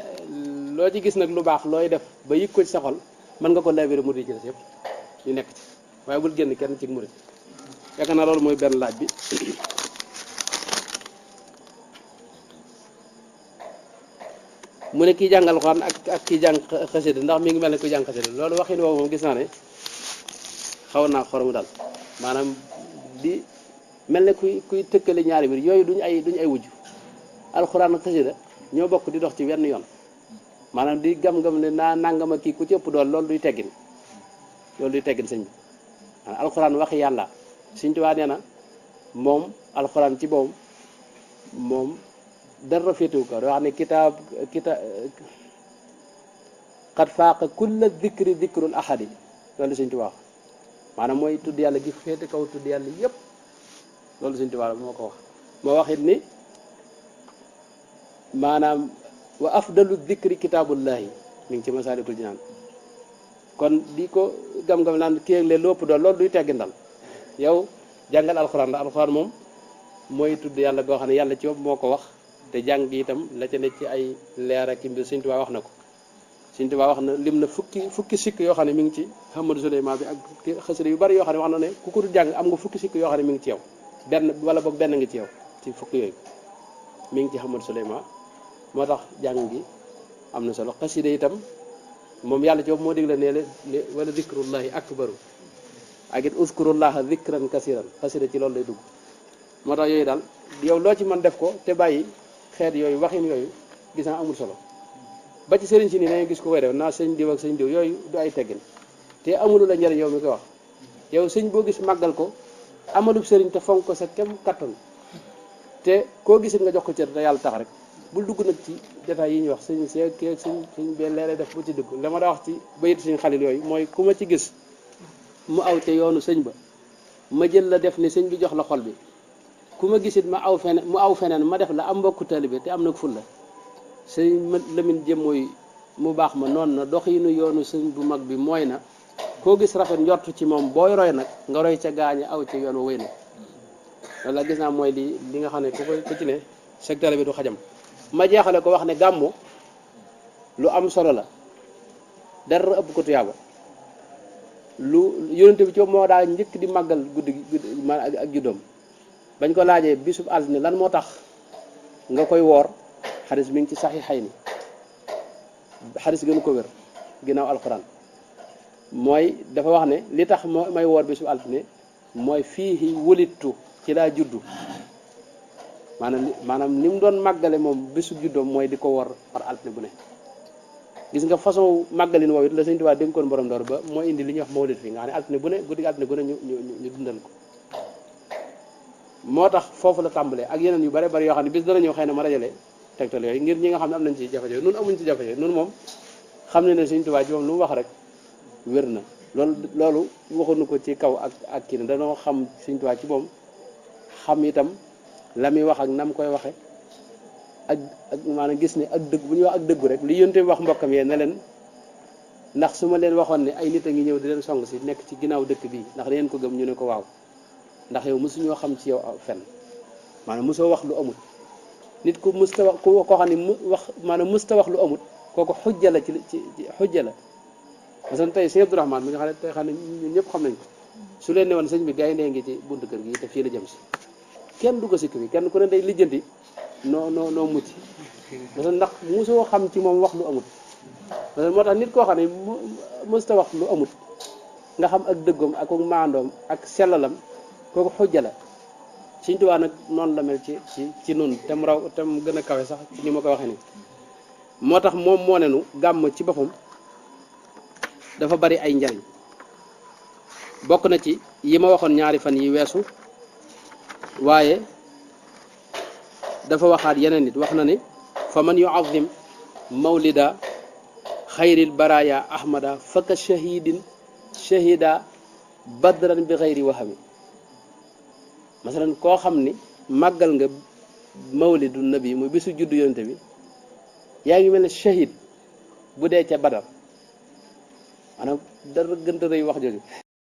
loo ci gis nag lu baax looy def ba yëg ko ci sa xol mën nga ko labiré murid yi ci des yëpp ñu nekk ci waaye bul génn kenn ci murid yaakaar naa loolu mooy benn laaj bi mu ne kii jàng alxuraan ak kii jàng xasida ndax mi ngi mel ne ku jàng xasida loolu waxin woowu moom gis naa ne xaw naa xoromu daal maanaam di mel ne kuy tëkkale ñaari mbir yooyu duñ ay wujj alxuraan ak xasida ñoo bokk di dox ci wenn yoon maanaam di gam-gam ne naa nangama kii ku ci ëpp dool loolu duy teggin sëñ bi alxuraan waxi yàlla Sëñ Tuubaa nee na moom alxuraan ci boobu moom dara féetewu ko wax ne kitaab xat faaqa kulla dikri dikrul ahadi loolu Sëñ Tuubaa maanaam mooy tudd yàlla gi féete kaw tudd yàlla yépp loolu Sëñ Tuubaa moo ko wax moo wax it ni maanaam wa afdalu dikri kitaabullahi mi ngi ci Masaalikul Jinaan kon di ko gam-gam naan kii ak leen lépp doon loolu duy teggindal yow jàngal alxuraan la alxuraan moom mooy tudd yàlla goo xam ne yàlla ci bopp moo ko wax te jàng itam la ca ne ci ay leer ak mbir Sëñ Tuubaa wax na ko Sëñ Tuubaa wax na lim na fukki sikk yoo xam ne mi ngi ci Ahmadu Suleymaan bi ak xasida yu bari yoo xam ne wax na ne ku ko jàng am nga fukki sikk yoo xam ne mi ngi ci yow benn wala boog benn nga ci yow ci fukki yooyu mi ngi ci Ahmadu Suleymaan moo tax jàng gi am na solo xasida itam moom yàlla ci bopp moo digle ne wala zikrullahi akbaru ak it uzkurullaha zikran kasiran xasida ci loolu lay dugg moo tax yooyu daal yow loo ci mën def ko te bàyyi xeet yooyu waxin yooyu gis naa amul solo ba ci sëriñ si nii dañuy gis ko koy def naa sëñ diw ak sëñ diw yooyu du ay teggin te amulu la njëriñ yow mi koy wax yow sëñ boo gis màggal ko amalub sëriñ te fonk ko sa kem kattan te koo gisit nga jox ko cër te yàlla tax rek bul dugg nag ci détails yi ñuy wax sëñ see kii sëñ benn leere def bu ci dugg la ma daa wax ci bayit sëñ xalil yooyu mooy ku ma ci gis mu aw te yoonu sëñ ba ma jël la def ni sëñ bi jox la xol bi ku ma gisit ma aw feneen mu aw feneen ma def la am mbokku taalibe te am nag ful la sëñ Lamin jëm mooy mu baax ma noonu na doxinu yoonu sëñ bu mag bi mooy na koo gis rafet njort ci moom booy roy nag nga roy ca gaañe aw ci yoon wa wéy na loolu la gis naa mooy li nga xam ne ku ci ne secteur bi du xajam ma jeexale ko wax ne gàmmu lu am solo la dara ëpp ko tuyaaba lu yonente bi ci moo daa njëkk di màggal guddi ak juddoom bañ ko laajee bisub altine lan moo tax nga koy woor xadis mi ngi ci saxiixayni xadis gënu ko wér ginnaaw alquran mooy dafa wax ne li tax may woor bisub altine mooy fii wulittu ci laa juddu maanaam ni mu doon màggale moom bisub juddoom mooy di ko woor par altine bu ne gis nga façon màggalin woowu it la Sëñ Tuubaa dénkoon borom door ba mooy indi li ñuy wax mawlid fi nga xam ne altine bu ne guddi altine bu ne ñu dundal ko moo tax foofu la tàmbalee ak yeneen yu bare bari yoo xam ne bis dana ñëw xëy na ma dajale tegtal yooyu ngir ñi nga xam ne am nañ ci jafe-jafe nun amuñ ci jafe-jafe nun moom xam ne ne Sëñ Tuubaa ci moom lu mu wax rek wér na loolu waxuñu ko ci kaw ak kii ne danoo xam Sëñ Tuubaa ci moom xam itam la muy wax ak nam koy waxe ak maanaam gis ne ak dëgg bu ñuy wax ak dëggu rek li yonte wax mbokkam yee ne leen ndax su ma leen waxoon ne ay nit a ngi ñëw di leen song si nekk ci ginnaaw dëkk bii ndax dangeen ko gëm ñu ne ko waaw ndax yow mosuñoo xam ci yow fenn maanaam mosoo wax lu amut nit ku musta wax koo xam ne maanaam musta wax lu amut kooku xujja la ci xujja la parce que tey sëñ Abdourahmane mi nga xam ne tey xam ne ñun ñëpp xam nañ ko su leen ne woon sëñ bi gaynde ngi ci buntu kër gi te fii la jëm si kenn du ko sikk bi kenn ku ne day lijjanti noo mucc parce que ndax mosoo xam ci moom wax lu amut parce que moo tax nit koo xam ne musta wax lu amut nga xam ak dëggoom ak maandoom ak sellalam kooku xujja la Sëñ Tuubaa nag noonu la mel ci nun te mu raw te mu gën a kawe sax ci ni ma ko waxee nii moo tax moom moo ne nu gàmm ci boppam dafa bari ay njariñ bokk na ci yi ma waxoon ñaari fan yi weesu waaye dafa waxaat yeneen nit wax na ne fa man yuazim mawlida xayril baraya ahmada faka shahida badran bi xayri wahami masalan koo xam ni màggal nga mawlidu nabi muy bisu juddu yonente bi yaa ngi mel ne shahid bu dee ca badar maanaam dara gënta rëy wax jooju